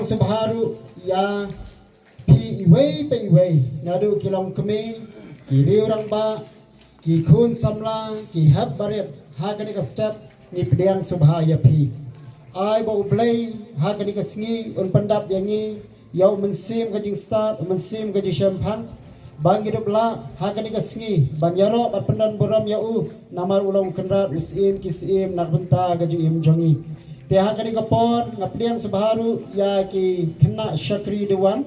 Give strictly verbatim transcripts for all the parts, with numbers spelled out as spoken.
Sngewbha ruh ïa phi iwei pa iwei, naduh ki longkmie, ki riew rangbah, ki khun samla, ki hep barit, ha kane ka step ngi pdiang sngewbha ïa phi. Ai ba U Blei ha kane ka sngi un pyndap ïa ngi ïa u mynsiem ka jingstad, u mynsiem ka jingshemphang, ba ngi dup lah ha kane ka sngi ban ïaroh bad pyndon burom ïa u, namar u long Kynrad u Syiem ki syiem na ka bynta ka jingim jong ngi. Te ha kane ka por nga pdiang sngewbha ruh ïa ki khynnah shakri dewan,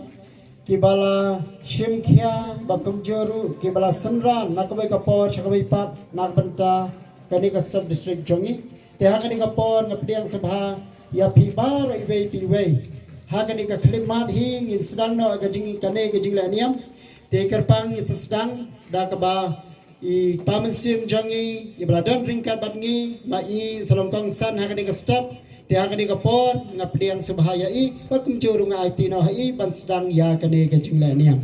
kiba la shim khia, ba kumjuh ruh kiba la synran na kawei ka por sha kawei pat na ka bynta kane ka sub district jong ngi. Te ha kane ka por nga pdiang sngewbha ïa phi baroh iwei pa iwei. Ha kane ka khyllipmat hi ngin sdang noh ka jing, kane ka jingleh niam. Te kyrpang ngin sa sdang da kaba i kpa mynsiem jong ngi, iba la don ryngkat bad ngi, ma i Salom Kongsan ha kane ka step. Te ha kane ka por nga pdiang sngewbha ïa i, bad kumjuh ruh nga aiti noh ha i ban sdang ïa kane ka jingleh niam.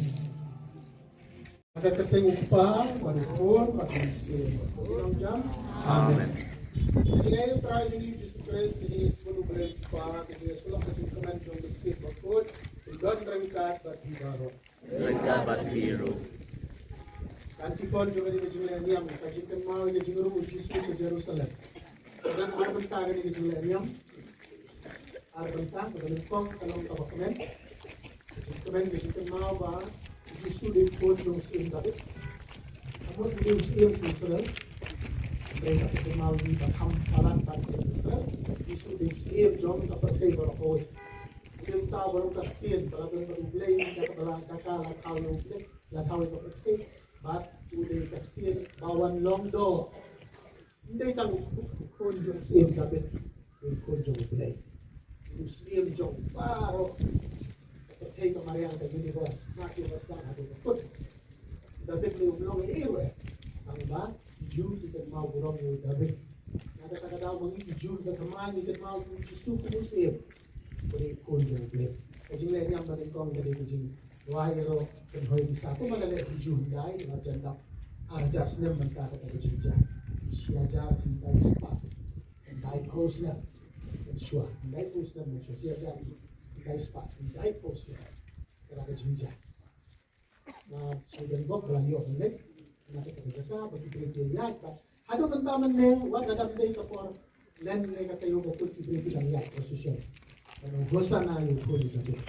Ha ka kyrteng U Kpa bad U Khun bad U Mynsiem Bakhuid. Amen. Ka jingïaid U Trai jong ngi Jisu Khrist, ka jingïasyllok U Blei U Kpa, ka jingïasyllok ka jingkmen jong U Mynsiem Bakhuid, un don ryngkat bad phi baroh. Ryngkat bad phi ruh. Ka antiphon jong kane ka jingleh niam, ka jingkynmaw ïa ka jingruh U Jisu sha Jerusalem. Ka don ar bynta kane ka jingleh niam. Ar bynta, kaba nyngkong ka long kaba kmen. Ka jingkmen, ka jingkynmaw ba U Jisu u dei u khun jong u Syiem David. Ka mut u dei u Syiem ki Israel. Hynrei ka jingkynmaw jong ngi ba kham palat bad ki Israel. U Jisu u dei u Syiem jong ka pyrthei baroh kawei. Ïa uta uba long ka ktien, ba la don bad U Blei, da kaba la, da ka la thaw ïa U Blei, la thaw ïa ka pyrthei, bad u dei ka ktien ba wan long doh. Ym dei tang u, u, u khun jong u Syiem David, u khun jong U Blei. U Syiem jong baroh ka pyrthei, ka mariang, ka universe, na ki ba sdang haduh ka kut. David ne um long ei ei ruh, tang ba ki Jiw ki kynmaw burom ïa u David. Na kata ka daw ma ngi ki Jiw, ka thymmai ngi kynmaw ïa u Jisu kum u Syiem. Ka dei u khun jong U Blei. Ka jingleh niam ba nyngkong ka dei ka jingduwai ïaroh kynhoi visa. Kumba la leh ki Jiw hyndai, la jan dap ar hajar snem mynta kata ka jingjia. Shi hajar khyndai spah khyndai phew snem mynshuwa. Khyndai phew snem mynshuwa. Shi hajar khyndai spah khyndai phew snem. Kata ka jingjia. Na Sweden bok ba la ïoh leit na kata ka jaka ba ki briew ki ïaid bad haduh mynta mynne, wat la dang dei ka por len ne ka taïew bakhuid, ki briew ki dang ïaid procession. Ka long Hosana ïa u Khun u David.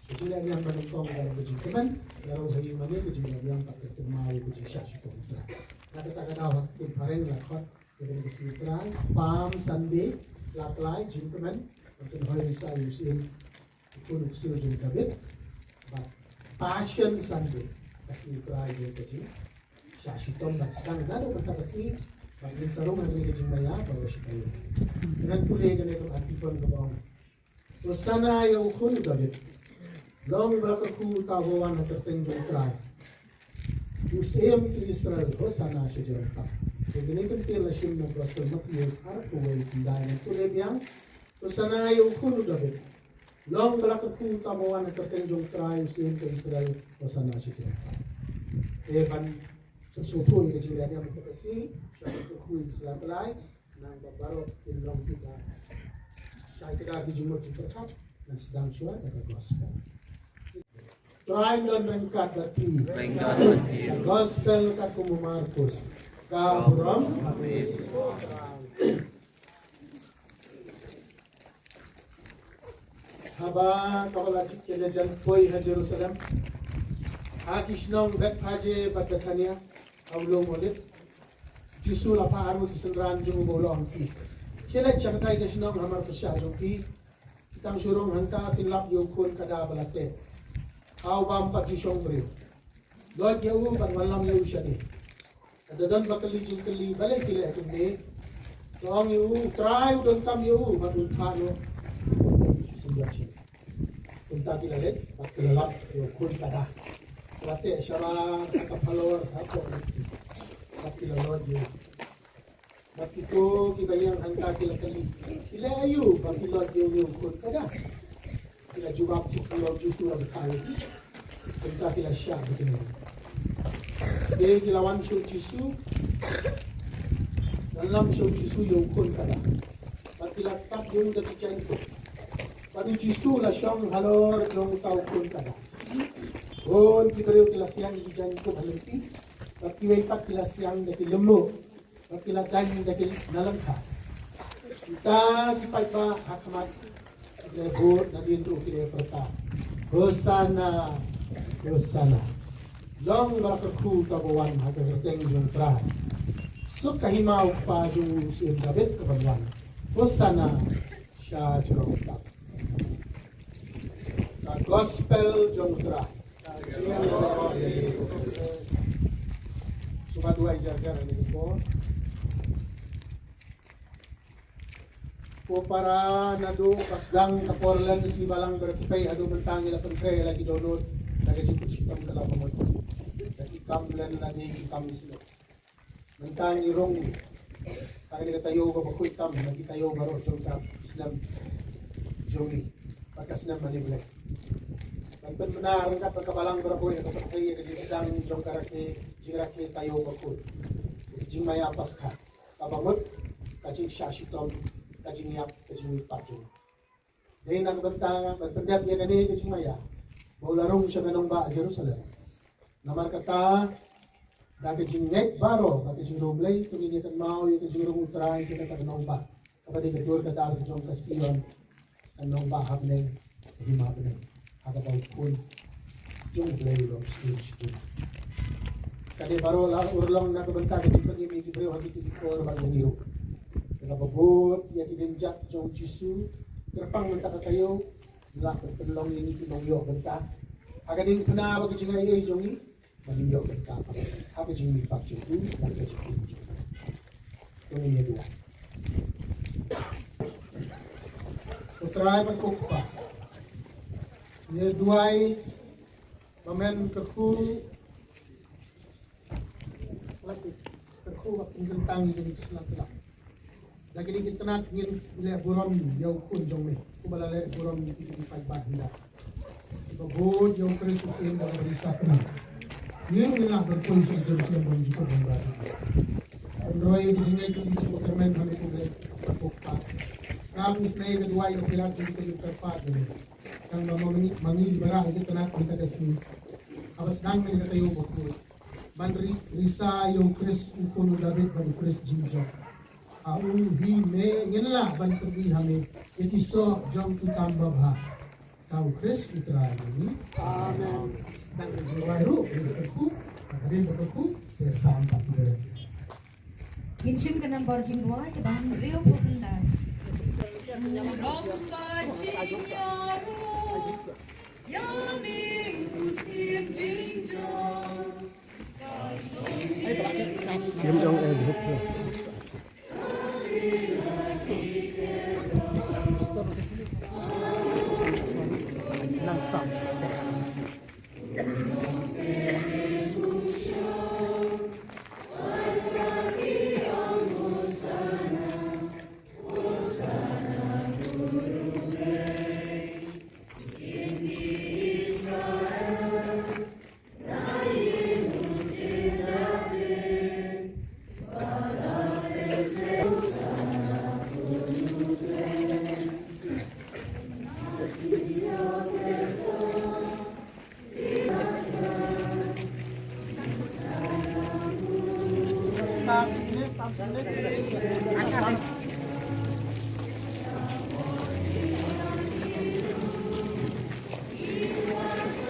Ka jingleh niam ba nyngkong ka long ka jingkmen, ïaroh ha ïingmane, ka jingleh niam bad ka kynmaw ïa ka jingshah shitom U Trai. Na kata ka daw ha ka ktien phareng la khot ïa kane ka sngi U Trai Palm Sunday, Sla Tlai, jingkmen, ban kynhoi visa ïa u Syiem u Khun u Ksil jong u David, bad Passion Sunday, ka sngi U Trai jong ka jingshah shitom, bad sdang naduh mynta ka sngi, bad ngin sa rung ha kane ka jingmaïa baroh shi taïew. Te ngan pule kane ka antiphon kaba ong: Hosana ïa u Khun u David. Long ba la kyrkhu uta uba wan ha ka kyrteng jong U Trai. U Syiem ki Israel, Hosana sha jrong tam. Te kane ka ktien la shim na Gospel Mathaios arphew wei khyndai, ngan pule biang. Hosana ïa u Khun u David. Long ba la kyrkhu uta uba wan ha ka kyrteng jong U Trai, u Syiem ka Israel, Hosana sha jrong tam. Te ban sngewthuh ïa ka jingleh niam mynta ka sngi, sha ka kyrkhu ïa ki Sla Tlai, nang ba baroh kin long kita. Shai kita ki jingmut jingpyrkhat, ngan sdang shuwa da ka gospel. Trai un don ryngkat bad phi. Ryngkat bad phi. Ka gospel katkum u Markus. Ka burom. Amen. Haba ka la jia kane jan poi ha Jerusalem, ha ki shnong Bethphage bad Bethania, ha u lum Olib, Jisu la phah arngut ki synran jong u ba u la ong ïa ki: Khie leit sha katei ka shnong, hamar pyrshah jong phi, ki tang shu rung hangta, kin lap ïa u khun kada ba la teh, ha u bym pat ju shong briew. Lait ïa u bad wallam ïa u shane. Lada don ba kylli jingkylli, balei phi leh kumne? To ong ïa u, U Trai u donkam ïa u bad un phah noh. Kumta ki la leit bad ki la lap ïa u khun kada. La teh shabar ha ka phalor hapoh. Bad ki la lait ïa u. Bad kito kiba ïeng hangta ki la kylli, ki leh aïu ba phi lait ïa u khun kada? Ki la jubab, ki la jubab, ki la kylli. Kumta ki la shah bad ki la lait. Te ki la wan sha u Jisu, wallam sha u Jisu ïa u khun kada. Bad ki la tap ïa u da ki jaiñkup. Bad u Jisu u la shong halor jong uta u khun kada. Bun ki briew ki la siang da ki jaiñkup ha lynti, bad kiwei pat ki la siang da ki lymmuk, bad ki la daiñ da ki na lyngkha. Kita ki paidbah ha khmat ki la bud, nadien ruh ki la pyrta, "Hosana, Hosana. Long ba la kyrkhu uta uba wan ha ka kyrteng jong u Trai. Suk ka hima u kpa jong u syiem Dabid kaban wan. Hosana sha jrong tab." Ka gospel jong u Trai. Sngewbha duwai jar jar ha kane ka por. Ko para, naduh ba sdang ka por lehse ba la pynpei haduh mynta ngi la pynkhreh ïa la ki dohnud, la ka jingpynshitom ka la bamut. La ki kam lehse la dei ki kam sniew. Mynta ngi rung ha kane ka taïew kaba khuid tam na ki taïew baroh jong ka snem jong ngi, bad ka snem mane Blei. Ban pynbna ryngkat bad ka Balang Baraboi ha ka pyrthei ïa ka jingsdang jong ka rakhe, jingrakhe taïew bakhuid, ka jingmaïa Paskha kaba mut, ka jingshah shitom, ka jingïap, ka jingmihpat jong ngi. Dei na ka bynta ban pyndep ïa kane ka jingmaïa ba u la rung sha ka nongbah Jerusalem. Namar kata, da ka jingngeit baroh bad ka jingriewblei, to ngin ïa kynmaw ïa ka jingrung u Trai sha kata ka nongbah kaba dei ka dur ka dar jong ka Sion, ka nongbah ha bneng, ka hima bneng, ha kaba u Khun jong U Blei u long u Syiem shiteng. Ka dei baroh la urlong na ka bynta ka jingpynim ïa ki briew ha kito ki por bad ïa ngi ruh. Ka kaba bud ïa ki kynjat jong U Jisu, kyrpang mynta ka taïew, la pynlong ïa ngi ki nongïoh bynta ha ka diengphna bad ka jingaiei jong ngi. Ban ïoh bynta ha ka jingmihpat jong u bad ka jingim jong u. To ngin ïa duwai. Ko Trai bad ko Kpa, ngi ïa duwai ba men kyrkhu, kyrkhu ba pynkyntang ïa kine ki sla tnat. Da kine ki tnat ngin leh burom ïa u Khun jong me, kumba la leh burom ïa kine ki paidbah hynda kiba bud ïa U Khrist u Khun da kaba risa kmie. Ngin, ngin lah ban poi sha Jerusalem ban jukut ban bar. Pynroi ïa ki jingngeit jong kito kiba kyrmen ha me, ko Blei, ko Kpa. Sngap isynei ïa ka duwai ka Pilat jong kito kiba kyrpad ïa me. Tang ba ma ngi, ma ngi ba rah ïa ki tnat mynta ka sngi, haba sdang me ha ka taïew bakhuid, ban ri-, risa ïa U Khrist u Khun u Dabid bad U Khrist jingjop. Ha u hi me ngin lah ban pyni ha me ïa ki soh jong ki kam babha. Ka U Khrist U Trai jong ngi. Amen. Sdang ka jingrwai ruh, ïa ka kyrkhu, ka kyrkhu, sa sam pat ki briew. Ngin shim ka nombor jingrwai kaba hynriewphew khyndai. Rum ka jingïaroh ïa me u Syiem jingjop.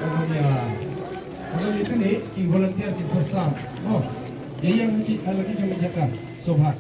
Ano ïa, ano ïa kane ki volunteer ki phew saw. Oh, ïa ïa ki, ala ki jong jaka. Sobha.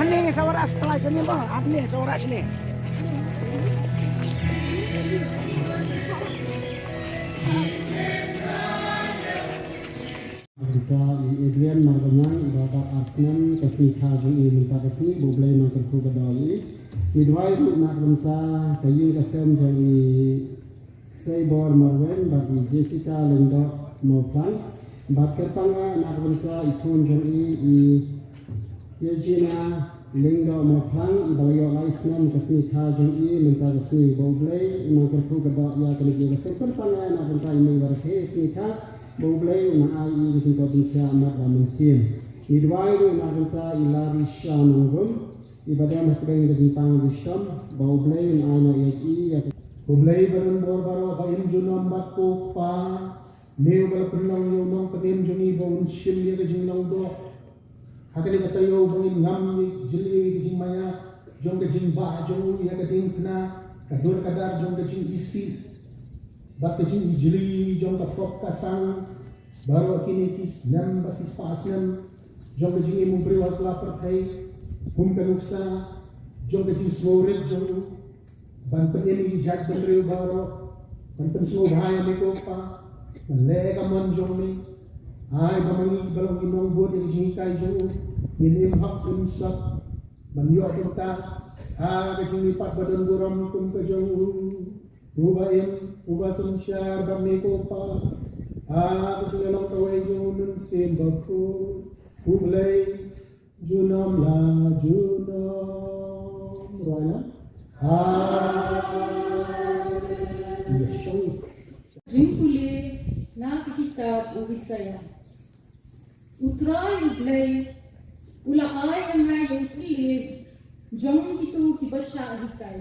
Ani sa warak sekolah sini, bang. Ani sa warak sini. Mynta i Adrian Marbaniang, iba bat ar snem, ka sngi kha jong i mynta ka sngi, ba U Blei un nang kyrkhu ka doh ïa i. Ngi duwai ruh na ka bynta ka ïing ka sem jong i Seibor Marwein, bad i Jessica Lyngdoh Mawphlang, bad kyrpang eh na ka bynta i khun jong i, i Eugenia Lyngdoh Mawphlang, iba la ïoh lai snem, ka sngi kha jong i mynta ka sngi, ba U Blei un nang kyrkhu ka doh ïa kane ka ïing ka sem. Kyrpang eh na ka bynta i mei ba rkhie sngi kha, ba U Blei un nang ai ïa i ka jingkoit jingkhiah mat bad mynsiem. Ngi duwai ruh na ka bynta i Larisha Nongrum, iba don hapdeng ka jingpang jingshong, ba U Blei un ai noh ïa i ïa ka. U Blei ba don bor baroh, ba im junom bad ko Kpa, me uba la pynlong ïa u nongpynim jong ngi ba un shim ïa ka jinglong doh. Ha kane ka taïew ba ngin ngam ïa jylliew ïa ka jingmaïa jong ka jingbah jong u ïa ka diengphna, ka dur ka dar jong ka jingisih bad ka jingijli jong ka pop ka sang, baroh kine ki snem bad ki spah snem jong ka jingim u briew ha sla pyrthei, kum ka nuksa jong ka jingsngewrit jong u. Ban pynim ïa ki jaitbynriew baroh, ban pynsngewbha ïa me ko Kpa, ban leh ïa ka mon jong me. Ai ba ma ngi kiba long ki nongbud ïa ka jinghikai jong u, ngin im hok im sot ban ïoh bynta ha ka jingmihpat ba don burom kum ka jong u, uba im, uba synshar bad me ko Kpa, ha ka jinglong kawei jong u Mynsiem Bakhuid, U Blei junom la junom. Rwai lang. Haleluia. Jingpule na ka kitab u Isaïah. U Trai U Blei u la ai ha nga ïa u thylliej jong kito kiba shah hikai,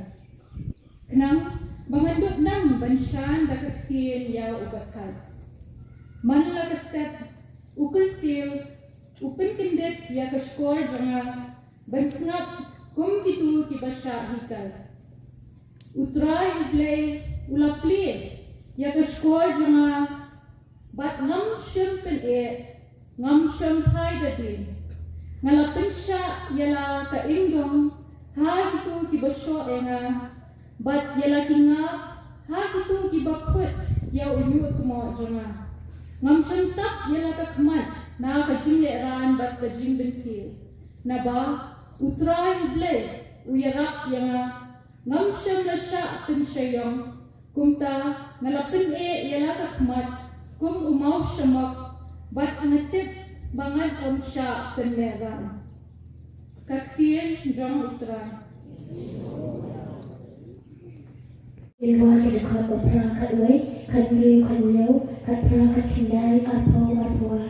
khnang ba ngan dup nang ban shah da ka ktien ïa uba thait. Man la ka step u kyrsiew u pynkyndit ïa ka shkor jong nga ban sngap kum kito kiba shah hikai. U Trai U Blei u la plie ïa ka shkor jong nga, bad ngam shym pyneh, ngam shym phai da dien. Nga la pynshah ïa la ka ingdong ha kito kiba shoh ïa nga, bad ïa la ki ngap ha kito kiba phut ïa u ñiuh kmoh jong nga. Ngam shym tap ïa la ka khmat na ka jinglehrain bad ka jingbyntiew. Naba U Trai U Blei u ïarap ïa nga, ngam shym la shah pynshaiong. Kumta nga la pyneh ïa la ka khmat kum u mawshamok, bad nga tip ba ngan ym shah pynlehrain. Ka ktien jong U Trai. Ïa ki dkhot ba phra, khatwei, khathynriew, khathynñiew, khatphra, khatkhyndai, arphew, arphew ar.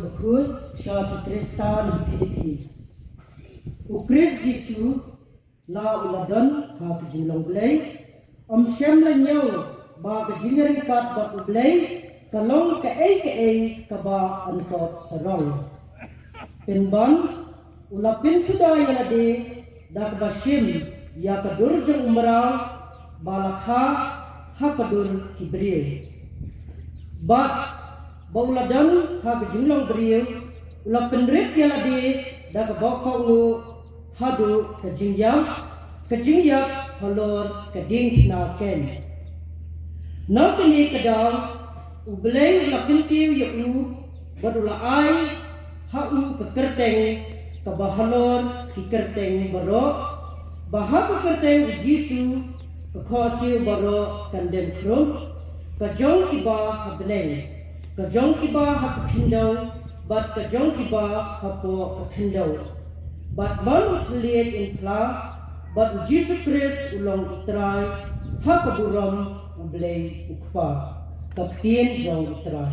Bakhuid sha ki Khristan ha Philippi. U Khrist Jisu la u la don ha ka jinglong Blei, ym shym la ñiew ba ka jingïaryngkat bad U Blei ka long kaei kaei kaba ankot sarong. Pynban u la pynsuda ïa lade da kaba shim ïa ka dur jong u mraw ba la kha ha ka dur ki briew. Bad ba u la don ha ka jinglong briew, u la pynrit ïa lade da kaba kohnguh haduh ka jingïap, ka jingïap halor ka diengphna keiñ. Na kane ka daw U Blei u la kyntiew ïa u bad u la ai ha u ka kyrteng kaba halor ki kyrteng baroh, ba ha ka kyrteng U Jisu ka khohsiew baroh kan dem khrum, ka jong kiba ha bneng, ka jong kiba ha ka khyndew, bad ka jong kiba hapoh ka khyndew. Bad man u thylliej un phla, bad U Jisu Khrist u long U Trai, ha ka burom U Blei U Kpa. Ka ktien jong U Trai.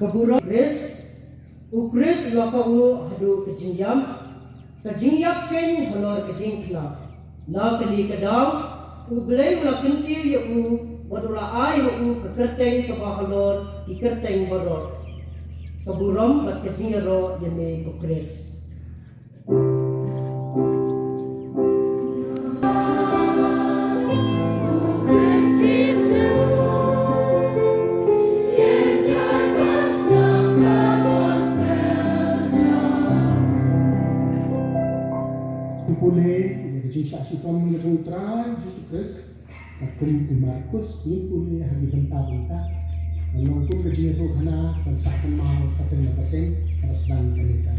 Ka burom Khrist, u Khrist u la kohnguh haduh ka jingïap, ka jingïap keiñ halor ka diengphna. Na kane ka daw, U Blei u la kyntiew ïa u, bad u la ai ha u ka kyrteng kaba halor ki kyrteng baroh. Ka burom bad ka jingïaroh ïa me ko Khrist. Pule ïa ka jingshah shitom jong U Trai Jisu Khrist. Ka kum u Markus, ngi pule ha ki bynta bynta. Ngan long kum ka jingïathuhkhana, ban sah kynmaw pateng na pateng, haba sdang kane ka.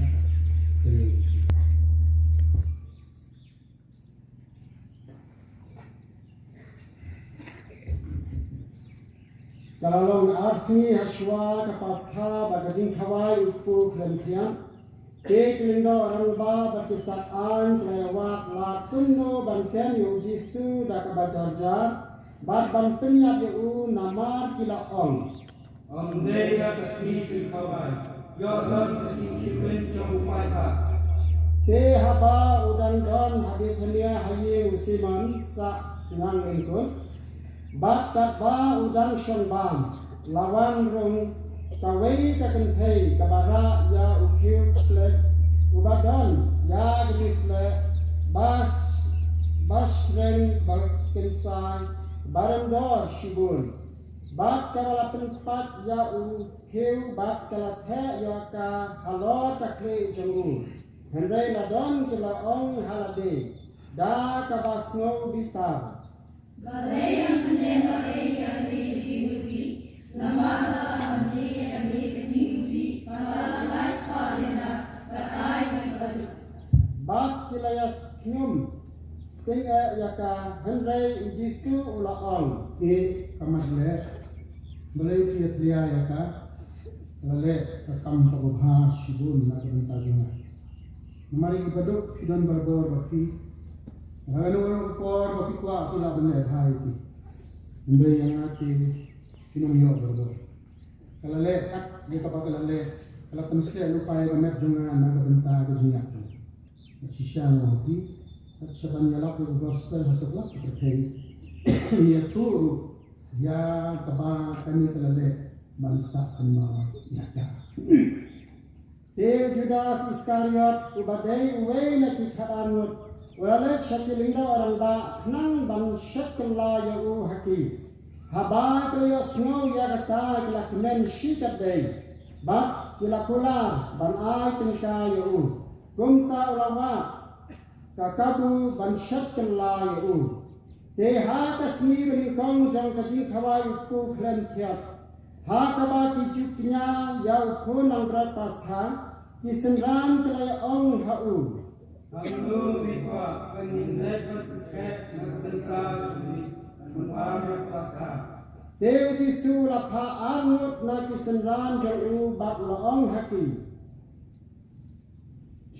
Ka la long ar sngi ha shuwa ka Paskha bad ka jingkhawai u kpu khlem khñiang. Te ki lyngdoh rangbah bad ki stad aiñ ki la ïawad lad kumno ban kem ïa u Jisu da kaba jar jar, bad ban pynïap ïa u namar ki la ong, ym dei ïa ka sngi jingkhawai, ïoh don ka jingkyrmen jong u paidbah. Te haba u dang don ha Bethania ha ïing u Simon sah nang lyngkut, bad katba u dang shong bam, la wan rung kawei ka kynthei kaba rah ïa u khiew khlek uba don ïa ka jingsleh ba, ba shreng ba kynsai ba rem dor shibun. Bad ka la pynpait ïa u khiew bad ka la theh ïa ka halor ka khlieh jong u. Hynrei la don ki la ong ha lade da kaba sngew bitar, balei ngan pyndem ba ei ïa kane ka jingïohi? Namar ba la ban leh ïa kane ka jingïohi, ka la lai spah denar, bad ai ha kiba duk. Bad ki la ïa khñium tyngeh ïa ka, hynrei u Jisu u la ong, eh, ka mat leh, balei phi ïatylli ïa ka? Ka la leh ka kam kaba bha shibun na ka bynta jong nga. Namar ïa ki baduk phi don barabor bad phi. Lada wan u por ba phi kwah, phi lah ban leh bha ïa ki. Hynrei ïa nga te phin ym ïoh barabor. Ka la leh kat ïa kaba ka la leh, ka la pynsleh lypa ïa ka met jong nga na ka bynta ka jingïap jong nga. Bad shisha nga ong ha phi, kat shaban ïalap ïa ka gospel ha satlak ka pyrthei, ïathuh ruh ïa kaba kane ka la leh ban sah kynmaw ïa ka. Te u Judas Iskariot, uba dei uwei na ki khatar ngut, u la leit sha ki lyngdoh rangbah khnang ban shet kylla ïa u ha ki. Haba ki la ïohsngew ïa kata, ki la kmen shikatdei, bad ki la kular ban ai tyngka ïa u. Kumta u la wad ka kabu ban shet kylla ïa u. Te ha ka sngi ba nyngkong jong ka jingkhawai u kpu khlem thiat, ha kaba ki ju kñia ïa u khun langbrot Paskha, ki synran ki la ïa ong ha u, Hangno me kwah ba ngin leit ban pynkhreh na ka bynta jong une u khun langbrot Paskha? Te u Jisu u la phah arngut na ki synran jong u bad u la ong ha ki,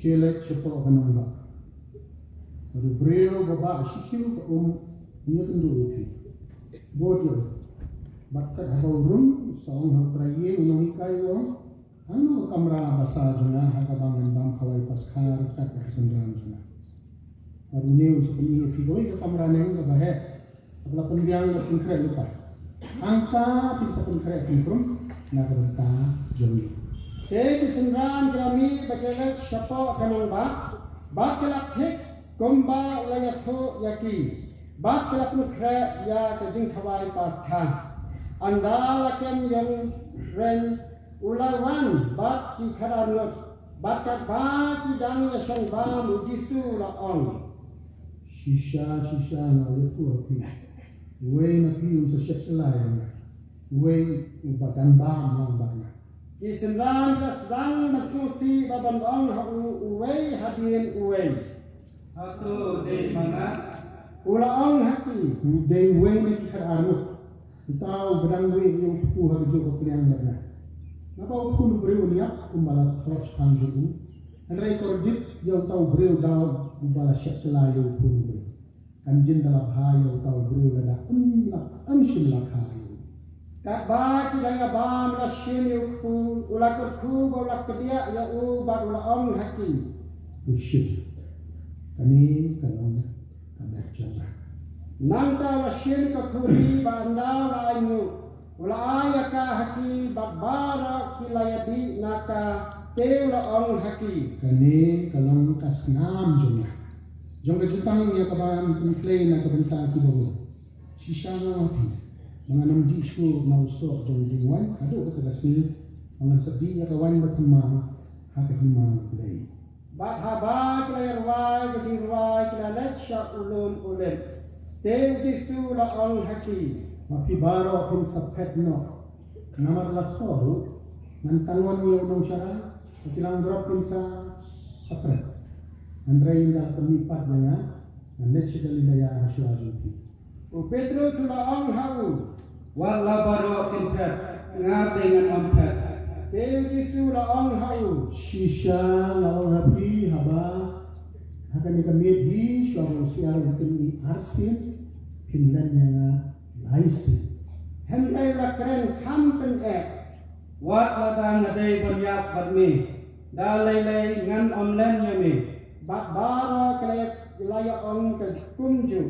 Khie leit shapoh ka nongbah. Bad u briew uba bah shikhim ka um, un ïakynduh ïa phi. Bud ïa u. Bad kat haba u rung, sa ong ha u trai ïing u nonghikai, u ong, Hangno ka kamra basa jong nga ha kaba ngan bam khawai Paskha ryngkat bad ki synran jong nga? Bad une un sa pyni ïa phi kawei ka kamra neng kaba heh, kaba la pynbiang bad pynkhreh lypa. Hangta phin sa pynkhreh pynkhrum na ka bynta jong ngi. Te ki synran ki la mih bad ki la leit shapoh ka nongbah, bad ki la thik kumba u la ïathuh ïa ki, bad ki la pynkhreh ïa ka jingkhawai Paskha. Ynda la kem ïong reng, u la wan bad ki khatar ngut, bad katba ki dang ïashong bam, u Jisu u la ong, Shisha, shisha, nga ïathuh ha phi, uwei na phi un sa shet shylla ïa nga, uwei uba dang bam lang bad nga. Ki synran ki la sdang ban sngewsih bad ban ong ha u uwei hadien uwei, Hato dei ma nga? U la ong ha ki, U dei uwei na ki khatar ngut. Uta uba dang wieh ïa u kpu ha kajuh ka pliang bad nga. Naba u Khun u briew un ïap kumba la thoh shaphang jong u. Hynrei kordit ïa uta u briew da uba la shet shylla ïa u Khun u briew. Kan jin da la bha ïa uta u briew lada ym la, ym shym la kha ïa u. Katba ki dang ïa bam la shim ïa u kpu, u la kyrkhu bad u la kdiah ïa u bad u la ong ha ki, To shim. Kane ka long ka met jong nga. Nangta u la shim ka khuri bad ynda u la ainguh, u la ai ïa ka ha ki bad baroh ki la ïadih na ka, te u la ong ha ki, Kane ka long ka snam jong nga, jong ka jutang ïa kaba ngan pynkhlei na ka bynta ki babun. Shisha nga ong ha phi, ba ngan ym dih shuh na u soh jong u dieng waiñ haduh kata ka sngi ba ngan sa dih ïa ka waiñ bathymmai ha ka hima U Blei. Bad haba ki la ïa rwai ka jingrwai ki la leit sha u lum Olib. Te u Jisu u la ong ha ki, Ma phi baroh phin sa phet noh, namar la thoh ruh, Ngan tangon ïa u nongsharai, bad ki langbrot kin sa sakhreh. Hynrei ynda la pynmihpat ïa nga, ngan leit sha Galilea ha shuwa jong phi. U Petros u la ong ha u, Wat la baroh kin phet, nga te ngan ym phet. Te u Jisu u la ong ha u, Shisha nga ong ha phi, haba ha kane ka miet hi, shuwa ba u syiar un pyni arsien, phin len ïa nga lai sien. Hynrei u la kren kham pyneh, Wat lada nga dei ban ïap bad me, da lei lei ngan ym len ïa me. Bad baroh ki la ïa ong kumjuh.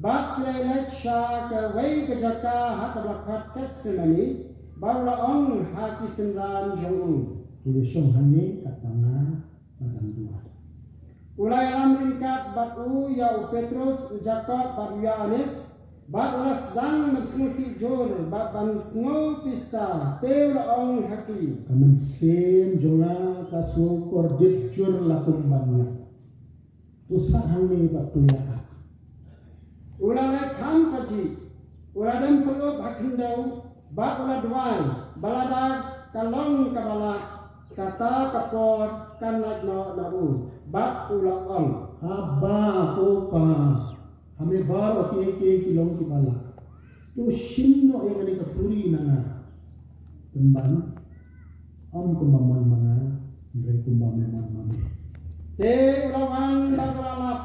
Bad ki la leit sha kawei ka jaka ha kaba la khot Gethsemane, bad u la ong ha ki synran jong u, To ïashong hangne katba nga la dang duwai. U la ïalam ryngkat bad u ïa u Petros, u Jakob bad u Ïoannis, bad u la sdang ban sngewsih jur bad ban sngew pisa, te u la ong ha ki, Ka mynsiem jong nga ka sngew kordit jur la kumban ïap. To sah hangne bad to ïa ap. U la leit kham kajih, u la dem pyllup ha khyndew, bad u la duwai, ba lada ka long kaba lah, kata ka por kan lait noh na u. Bad u la ong, Abba, ko Pa, ha me baroh kiei kiei ki long kiba lah. To shim noh ïa kane ka khuri na nga. Pynban, ym kumba mon ma nga, hynrei kumba me mon ma me. Te u la wan bad u la lap,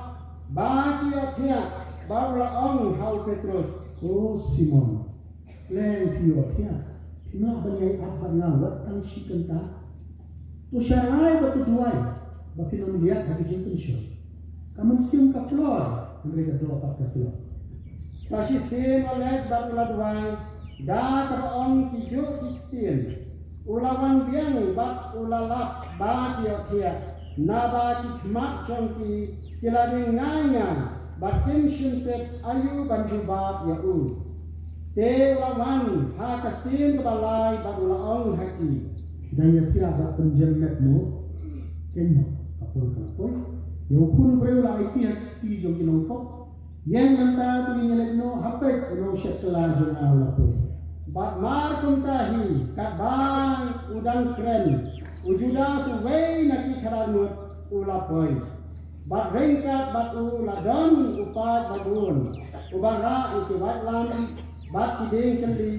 ba ki ïohthiah, bad u la ong ha u Petros, O Simon, pleng phi ïohthiah? Phim lah ban ïai ap bad nga wat tang shi kynta? To sharai bad to duwai ba phin ym liat ha ka jingpynshoi. Ka mynsiem ka kloi, hynrei ka doh pat ka kloi. Sa shisien u la leit bad u la duwai, da kaba ong kijuh ki ktien. U la wan biang bad u la lap ba ki ïohthiah, naba ki khmat jong ki ki la ring ngai ngai, bad kim shym tip aïu ban jubab ïa u. Te u la wan ha ka sien kaba lai bad u la ong ha ki, Phi dang ïathiah bad pynjem met mo? Kynnoh, ka por ka la poi. Ïa u Khun u briew la aiti ha ki kti jong ki nongpop. Ïeng mynta, te ngin ïaleit noh, ha peit, u nongsheptieng jong nga u la poi. Bad mar kumta hi, katba u dang kren, u Judas, uwei na ki khadar ngut, u la poi. Bad ryngkat bad u la don u paid babun, uba rah ïa ki waitlam bad ki dieng kylli,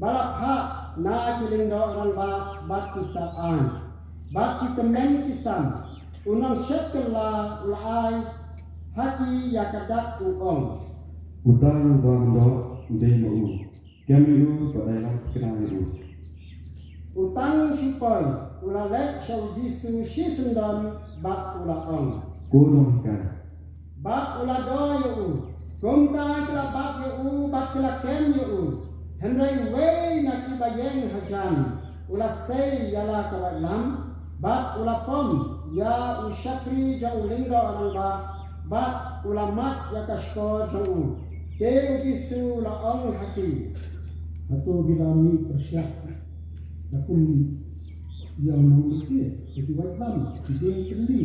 ba la phah na ki lyngdoh rangbah bad ki stad aiñ, bad ki tymmen ki sam. U nongsheptieng u la ai ha ki ïa ka dak, u ong, Uta uba ym doh, dei ma u. Kem ïa u bad ai lad thikna ïa u. U tang shu poi, u la leit sha u Jisu shisyndon bad u la ong, Ko Nonghikai. Bad u la doi ïa u. Kumta ki la bat ïa u bad ki la kem ïa u. Hynrei uwei na kiba ïeng hajan u la sei ïa la ka waitlam, bad u la pom ïa u shakri jong u lyngdoh rangbah, bad u la mad ïa ka shkor jong u. Te u Jisu u la ong ha ki, Hato phi la mih pyrshah da kum ïa u nongmihkhmat, ïa ki waitlam, ki dieng kylli,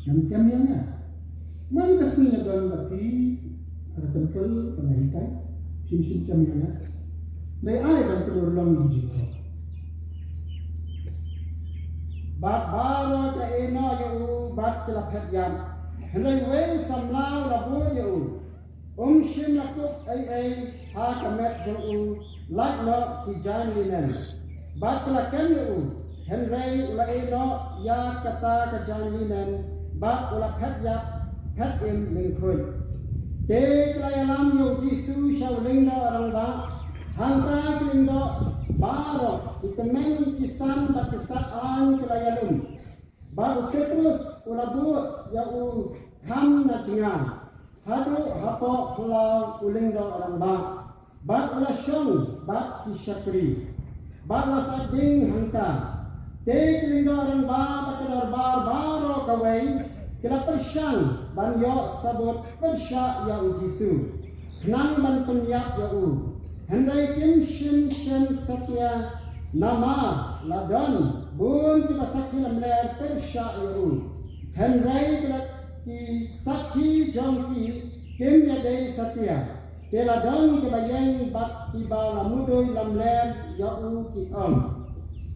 ngam kem ïa nga? Man ka sngi nga don bad phi ha ka templ ban hikai, phim shym kem ïa nga. Hynrei ai ban pynurlong ïa u jingkhot. Bad baroh ki la ïeh noh ïa u bad ki la phet ïap. Hynrei uwei u samla u la bud ïa u. Um shym la kup ei ei ha ka met jong u, lait noh ki jaiñ linen. Bad ki la kem ïa u, hynrei u la ïeh noh ïa kata ka jaiñ linen, bad u la phet ïap, phet im lyngkhuid. Te ki la ïalam ïa u Jisu sha u lyngdoh rangbah. Hangta ki lyngdoh baroh, ki tymmen ki sam bad ki stad aiñ ki la ïalum. Bad u Petrus u la bud ïa u kham na jngai, haduh hapoh phyllaw u lyngdoh rangbah, bad u la shong bad ki shakri, bad u la sah ding hangta. Te ki lyngdoh rangbah bad ka dorbar baroh kawei ki la pyrshang ban ïoh sabut pyrshah ïa u Jisu, khnang ban pynïap ïa u. Hynrei kim shym shem satia, namar la don bun kiba sakhi lamler pyrshah ïa u. Hynrei ki la, ki sakhi jong ki kim ïadei satia. Te la don kiba ïeng bad kiba la mudui lamler ïa u, ki ong,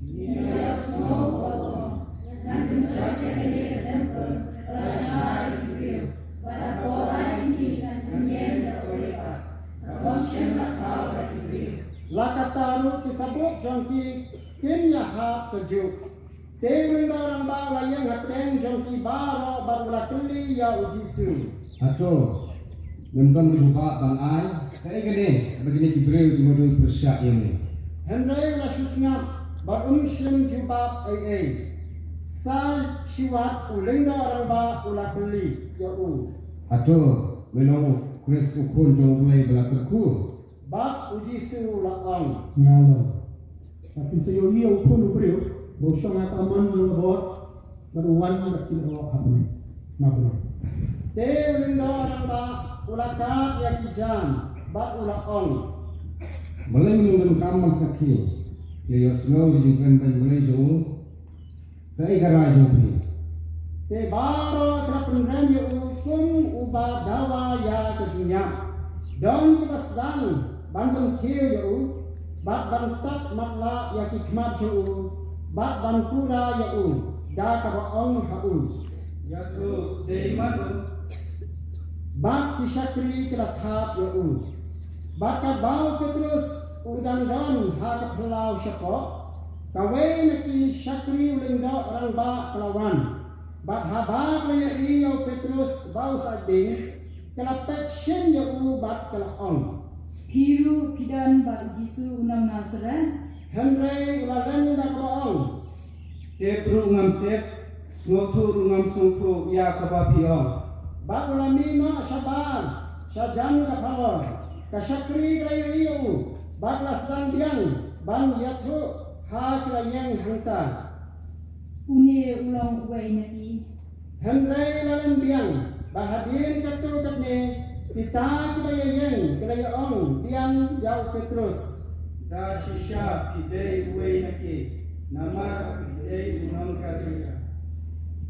Ngi la sngew ba u ong, ngan pynjot ïa kane ka templ sha ki briew, bad hapoh lai sngi ngan pynïeng da kawei pat. Ka bym shym la thaw da ki briew. La katta ruh ki sabut jong ki kim ïahap kajuh. Te u lyngdoh rangbah u la ïeng hapdeng jong ki baroh bad u la kylli ïa u Jisu, Hato mem don ka jubab ban ai? Kaei kane ba kine ki briew ki mudui pyrshah ïa me? Hynrei u la shu sngap bad um shym jubab ei ei. Sa shiwat u lyngdoh rangbah u la kylli ïa u, Hato me long u Khrist, u Khun jong U Blei ba la kyrkhu? Bad u Jisu u la ong, Nga long. Bad phin sa ïohi ïa u Khun u briew ba u shong ha ka mon jong ka bor, bad u wan bad ki lyoh ha bneng, na bneng. Te u lyngdoh rangbah u la kad ïa ki jaiñ bad u la ong, Balei me nongdonkam ban sakhi? Phi la ïohsngew ïa ka jingkren beiñ Blei jong u? Kaei ka rai jong phi? Te baroh ki la pynrem ïa u kum uba dawa ïa ka jingïap. Don kiba sdang ban pynkhiew ïa u, bad ban tap matlah ïa ki khmat jong u, bad ban pura ïa u da kaba ong ha u, Ïathuh, dei mano? Bad ki shakri ki la thap ïa u. Bad katba u Petrus u dang don ha ka phyllaw shapoh, kawei na ki shakri u lyngdoh rangbah ka la wan. Bad haba ka la ïohi ïa u Petrus ba u sah ding, ka la peit shin ïa u bad ka la ong, Phi ruh phi don bad u Jisu u nong Nasaret. Hynrei u la len da kaba ong, Tip ruh ngam tip, sngewthuh ruh ngam sngewthuh ïa kaba phi ong. Bad u la mih noh shabar sha jan ka phalor. Ka shakri ka la ïohi ïa u bad la sdang biang ban ïathuh ha ki la ïeng hangta, Une u long uwei na ki. Hynrei la len biang ba hadien katto katne kita kiba ïeng ki la ïa ong biang ïa u Petrus, Da shisha phi dei uwei na ki, namar phi dei u nong Galilea.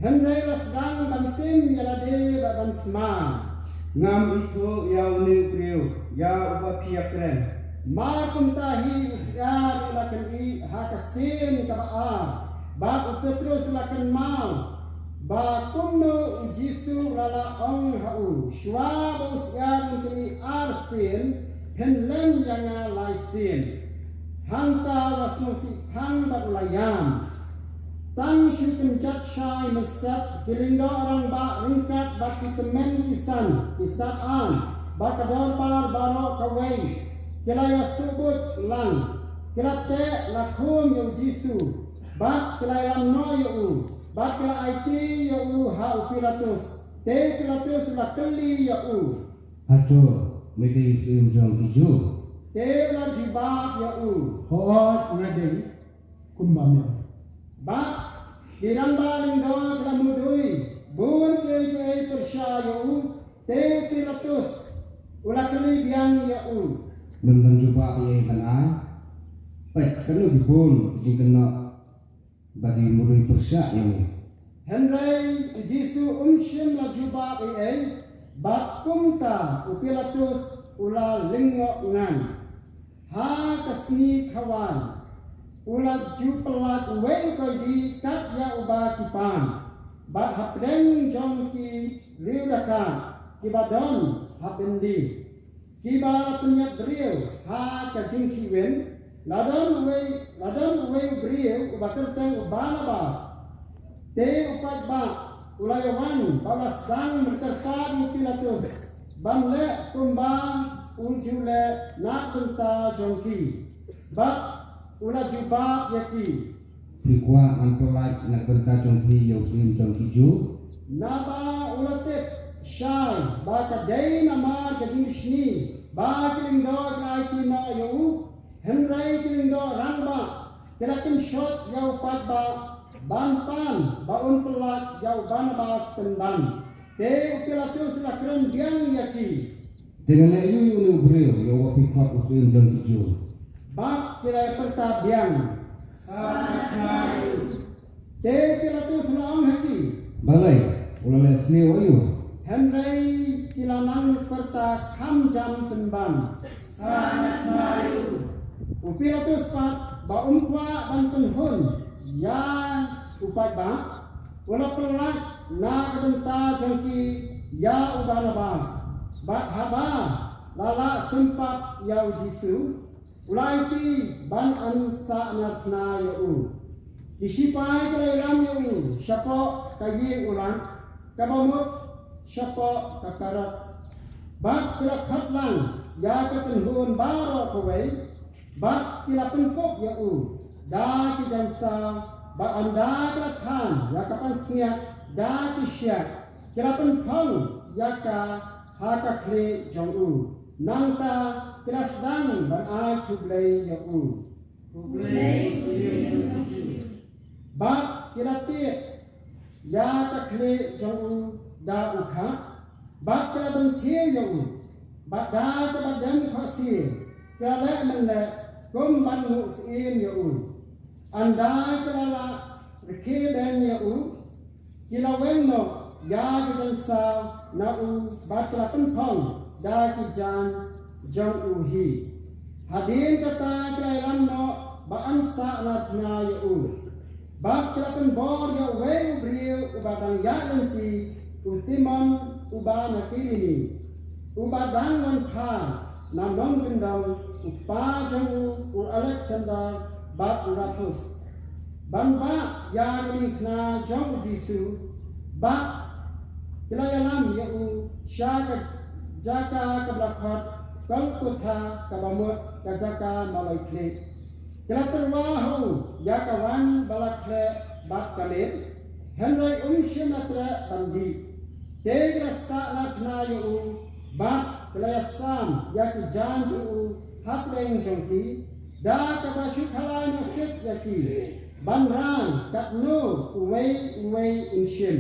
Hynrei la sdang ban tim ïa lade bad ban sma. Ngam ithuh ïa une u briew ïa uba phi ïakren. Mar kumta hi u syiar u la kynnoh ha ka sien kaba ar, bad u Petrus u la kynmaw ba kumno u Jisu u la lah ong ha u, shuwa ba u syiar un kynnoh ar sien, phin len ïa nga lai sien. Hangta u la sngewsih thang bad u la ïam. Tang shu kynjat shai mynstep, ki lyngdoh rangbah ryngkat bad ki tymmen ki san, ki stad-aiñ, bad ka dorbar baroh kawei, ki la ïasuk buit lang, ki la teh la khum ïa u Jisu, bad ki la ïalam noh ïa u, bad ki la aiti ïa u ha u Pilatus. Te u Pilatus u la kylli ïa u, Hato me dei u syiem jong ki Jiw? Te u la jubab ïa u, Hooid, nga dei kumba me ong. Bad ki rangbah lyngdoh ki la mudui bun kiei kiei pyrshah ïa u. Te u Pilatus u la kylli biang ïa u, Mem ban jubab ei ei ban ai? Peit, katno ki bun ki jingkynnoh ba ki mudui pyrshah ïa me. Hynrei u Jisu um shym la jubab ei ei, bad kumta u Pilatus u la lyngngoh ngan. Ha ka sngi khawai u la ju pyllait uwei u koidi kat ïa uba ki pan, bad hapdeng jong ki riew dakak kiba don ha byndi, kiba la pynïap briew ha ka jingkhih win, la don uwei, la don uwei u briew uba kyrteng u Barnabas. Te u paidbah u la ïawan bad u la sdang ban kyrpad ïa u Pilatus ban leh kumba u ju leh na ka bynta jong ki, bad u la jubab ïa ki, Phi kwah ngan pyllait na ka bynta jong phi ïa u syiem jong ki Jiw? Naba u la tip shai ba ka dei namar ka jingbishni ba ki lyngdoh ki la aiti noh ïa u. Hynrei ki lyngdoh rangbah ki la kynshot ïa u paidbah ban pan ba un pyllait ïa u Barnabas pynban. Te u Pilatus u la kren biang ïa ki, Te ngan leh aïu ïa une u briew ïa uba phi khot u syiem jong ki Jiw? Bad ki la pyrta biang, Te u Pilatus u la ong ha ki, Balei, u la leh sniew aïu? Hynrei ki la nang pyrta kham jam pynban, U Pilatus pat ba um kwah ban pynhun ïa u paidbah, u la pyllait na ka bynta jong ki ïa u Barnabas. Bad haba la lah sympat ïa u Jisu, u la aiti ban an sahnarphna ïa u. Ki shipai ki la ïalam ïa u shapoh ka ïing u lad, kaba mut shapoh ka karod. Bad ki la khot lang ïa ka kynhun baroh kawei, bad ki la pynkup ïa u da ki jaiñsaw, bad ynda ki la than ïa ka pansngiat da ki shiat, ki la pynphong ïa ka ha ka khlieh jong u. Nangta ki la sdang ban ai khublei ïa u. Bad ki la tied ïa ka khlieh jong u da u khah, bad ki la bynthiew ïa u, bad da kaba dem khohsiew ki la leh mynleh kum ban nguh syiem ïa u. Ynda ki la lah rkhie beiñ ïa u, ki la weng noh ïa ki jaiñsaw na u, bad ki la pynphong da ki jaiñ jong u hi. Hadien kata ki la ïalam noh ba an sahnarphna ïa u. Bad ki la pynbor ïa uwei u briew uba dang ïaid lynti, u Simon uba na Kirini, uba dang wan phai na nongkyndong, u kpa jong u, u Aleksander bad u Rufus, ban bah ïa ka diengphna jong u Jisu. Bad ki la ïalam ïa u sha ka jaka kaba la khot Golgotha, kaba mut ka jaka maloi khlieh. Ki la tyrwa ha u ïa ka wan ba la khleh bad ka miet, hynrei um shym la treh ban dih. Te ki la sahnarphna ïa u, bad ki la ïasam ïa ki jaiñ jong u hapdeng jong ki, da kaba shu khalai noh sik ïa ki ban rai katno uwei uwei un shim.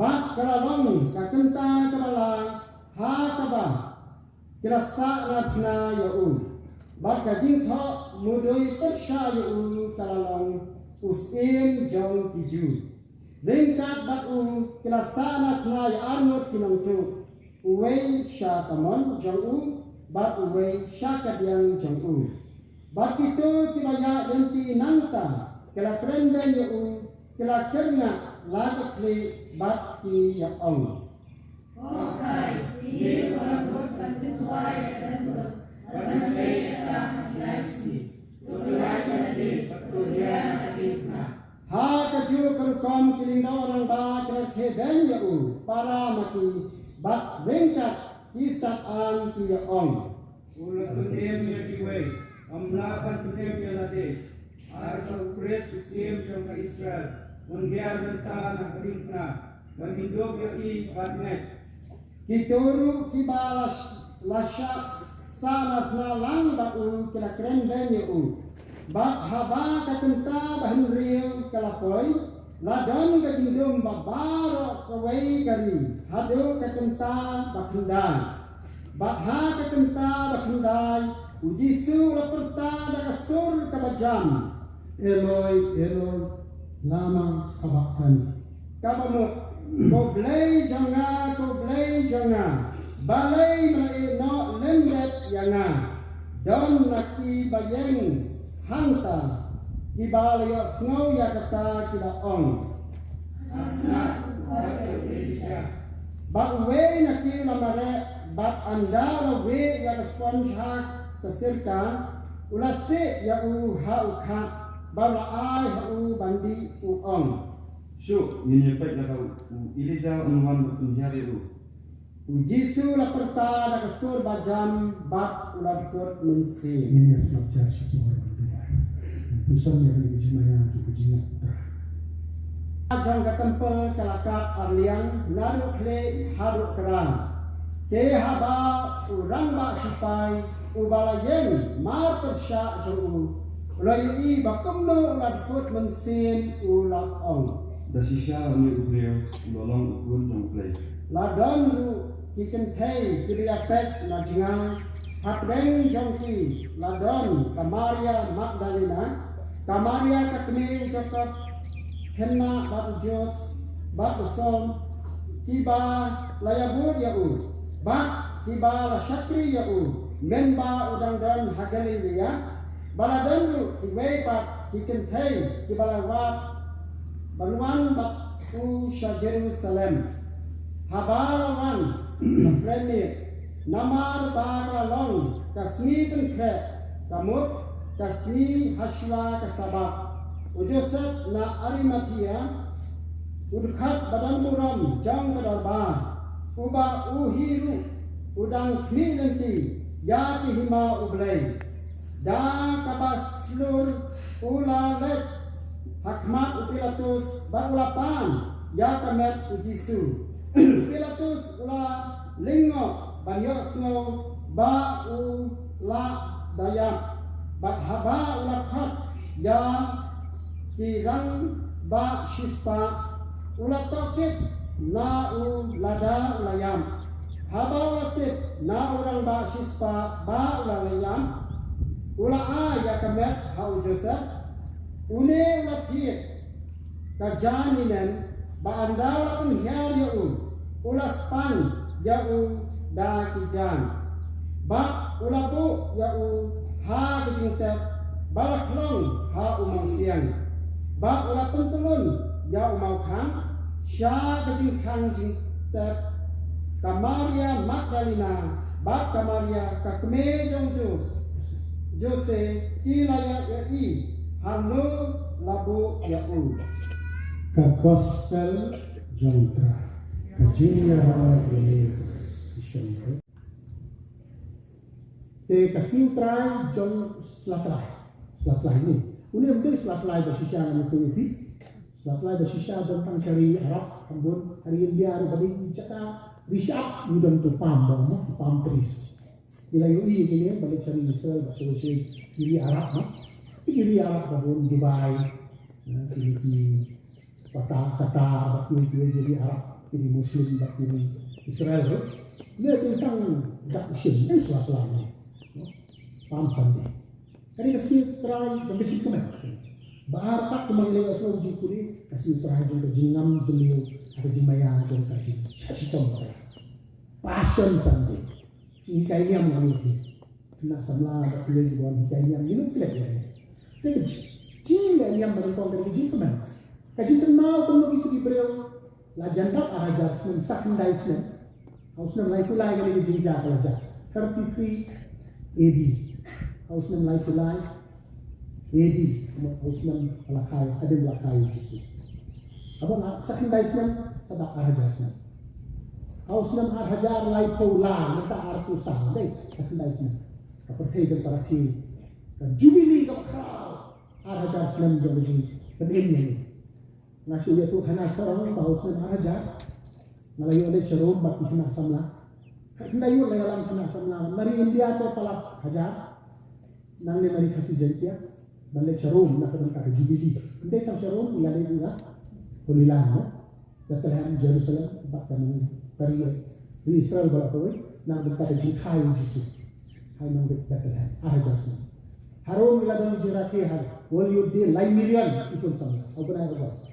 Bad ka la long ka kynta kaba lai ha kaba ki la sahnarphna ïa u. Bad ka jingthoh mudui pyrshah ïa u ka la long u syiem jong ki Jiw. Ryngkat bad u ki la sahnarphna ïa arngut ki nongtuh. uwei sha ka mon jong u, bad uwei sha ka diang jong u. Bad kito kiba ïaid lynti nangta ki la kren beiñ ïa u, ki la kyrngah la ki khlieh bad ki ïa ong, ha kajuh ka rukom ki lyngdoh rangbah ki la khie beiñ ïa u para ma ki, bad ryngkat ki stad-aiñ ki ïa ong, u la pynim ïa kiwei, ym lah ban pynim ïa lade. Ar ba u Khrist u Syiem jong ka Israel un ïar mynta na ka diengphna, ban ïoh ïohi bad ngeit. Kito ruh kiba la, la shah sahnarphna lang bad u ki la kren beiñ ïa u. Bad haba ka kynta ba hynriew ka la poi, la don ka jingdum ba baroh kawei ka ri, haduh ka kynta ba khyndai. Bad ha ka kynta ba khyndai, u Jisu u la pyrta da ka sur kaba jam, Eloi, Eloi, lama sabakhtani? Kaba mut, Ko Blei jong nga, ko Blei jong nga, balei me la ïehnoh lyndet ïa nga? Don na kiba ïeng hangta kiba la ïohsngew ïa kata, ki la ong, Bad uwei na ki u la mareh, bad ynda u la wieh ïa ka sponj ha ka sirka, u la sieh ïa u ha u khah, bad u la ai ha u ban dih, u ong, Shu, ngin ïa peit lada u Elijah un wan ban pynhiar ïa u. U Jisu u la pyrta da ka sur ba jam bad u la dkut mynsiem. Ngin ïa sngap jar shipor ban duwai. Pynsan ïa kane ka jingmaïa jong ka jingïap U Trai. Jong ka templ ka la kat arliang, naduh khlieh haduh kra. Te haba u rangbah sipai uba la ïeng marpyrshah jong u u la ïohi ba kumno u la dkut mynsiem, u la ong, Da shisha une u briew u la long u khun jong U Blei. La don ruh ki kynthei kiba ïapeit na jngai. Hapdeng jong ki la don ka Maria Magdalena, ka Maria ka kmie u Jakob, khynnah bad u Jose bad u Salome, kiba la ïabud ïa u, bad kiba la shakri ïa u mynba u dang don ha Galilaia. Ba la don ruh kiwei pat ki kynthei kiba la wad ban wan bad u sha Jerusalem. Haba la wan, la kren miet, namar ba ka la long ka sngi pynkhreh, ka mut ka sngi hashwa ka Sabbath. U Joseph na Arimathea, u dkhot ba don burom jong ka dorbar, uba u hi ruh u dang khmih lynti ïa ki hima U Blei. Da kaba shlur u la leit ha khmat u Pilatus bad u la pan ïa ka met u Jisu. U Pilatus u la lyngngoh ban ïohsngew ba u la da ïap. Bad haba u la khot ïa ki rangbah shispah, u la tohkit na u lada u la ïap. Haba u la tip na u rangbah shispah ba u la ïap, u la ai ïa ka met ha u Joseph. Une u la thied ka jaiñ ïa u, bad ynda u la pynhiar ïa u, u la spang ïa u da ki jaiñ. Bad u la buh ïa u ha ka jingtep ba la khlong ha u mawsiang. Bad u la pyntyllun ïa u mawkhang sha ka jingkhang jingtep. Ka Maria Magdalena bad ka Maria ka kmie jong Jose, Jose ki la ïa ïohi hangno la buh ïa u. Ka Gospel jong U Trai. Ka jingïaroh ïa u. Te ka sngi U Trai jong Slatlai. Slatlai ne. Une u dei Slatlai ba shisha ngan ïathuh ïa phi. Slatlai ba shisha don tang sha ri Arab, ha bun, ha ri India ruh ba dei jaka ri shyiap, ngi don tu palm ba, no, palm trees. Ngi la ïohi ïa kine ba leit sha ri Israel, ba sha ri, ri Arab, no. Ri Arab ba bun, Dubai, eh, ri, ri Qatar, Qatar, bad kiwei kiwei ki ri Arab, ki ri Muslim, bad ki ri Israel ruh. Ngi la dei tang dak u shim, eh, Slatlai ne. No? Palm Sunday. Kane ka sngi U Trai jong ka jingkmen. Ba ar kat kumba ngi la ïohsngew jingpule, ka sngi U Trai jong ka jingngam jylliew, ka jingmaïa jong ka jingshah shitom U Trai. Pas Passion Sunday. Jinghikai niam ngan ïohi. Khynnah samla bad kawei ki bym hikai niam, ngi nud klet ïa ka. Te ka jing, jinghikai niam ba nyngkong ka dei ka jingkmen. Ka jingkynmaw kumno kito ki briew la jan dap ar hajar snem, sa khyndai snem. Ha u snem laiphew lai kane ka jingjia ka la jia. Thirty-three A D. Ha u snem laiphew lai A D, ha u snem ba la kha, hadien ba la kha ïa u Jisu. Haba la sa khyndai snem, sa dap ar hajar snem. Ha u snem ar hajar laiphew lai, mynta arphew saw, dei, sa khyndai snem. Ka pyrthei kan sa rakhe ka jubili kaba khraw ar hajar snem jong ka jingpynim ïa ngi. Nga shu ïathuh hana sarong ba u snem ar hajar nga la ïoh leit sha Rom bad ki khynnah samla. Khyndai ngut la ïalam khynnah samla. Na ri India te palat hajar. Nangne na ri Khasi Jaiñtia ban leit sha Rom na ka bynta ka Jubili. Ym dei tang sha Rom, ngi la leit na Holy Land, no? Bethlehem, Jerusalem, bad ka nong ka ri, ri Israel baroh kawei na ka bynta ka jingkha ïa u Jisu. Ha i nongbet Bethlehem, ar hajar snem. Ha Rom ngi la don ka jingrakhe ha World Youth Day, lai million i khun samla. Ha u bnai August.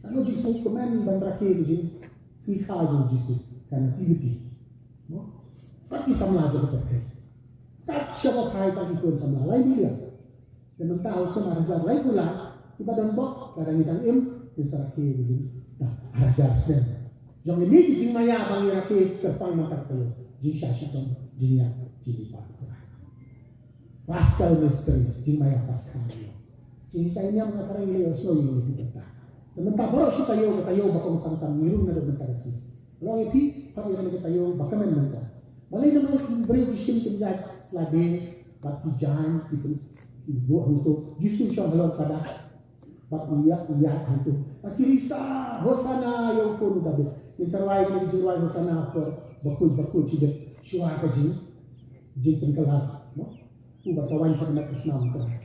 Katno jingsngewkmen ban rakhe ka jingsngikha jong u Jisu, ka Nativity. Mo? Kat ki samla jong ka pyrthei. Kat shaba phai kat ki khun samla, lai million. Te mynta ha u snem ar hajar laiphew lai, kiba don bok, lada ngi dang im, kin sa rakhe ka jing, da, ar hajar snem. Jong kine ki jingmaïa ba ngi rakhe kyrpang mynta ka taïew, jingshah shitom, jingïap, jingïaid. Paschal Mysteries, jingmaïa Paskha. Jinghikai niam nga tharai ngi la ïohsngew ïa kine ki bynta. Te mynta baroh shi taïew ka taïew ba kongsan tam ngi rung naduh mynta ka sngi. Long ïa phi, pat ïa kane ka taïew ba kmen mynta. Balei namar ki briew ki shim kynjat sla dieng bad ki jaiñ ki pyn, ki buh hangto. Jisu shong halor ka dak. Bad u ïaid, u ïaid hangto. Bad ki risa, Hosana ïa u khun u Dabid. Ngin sa rwai kane ka jingrwai Hosana ha por bakhuid bakhuid shibit shuwa ka jing, jingpynkylla, no? U bad ka wan sha ka met ka snam u Trai.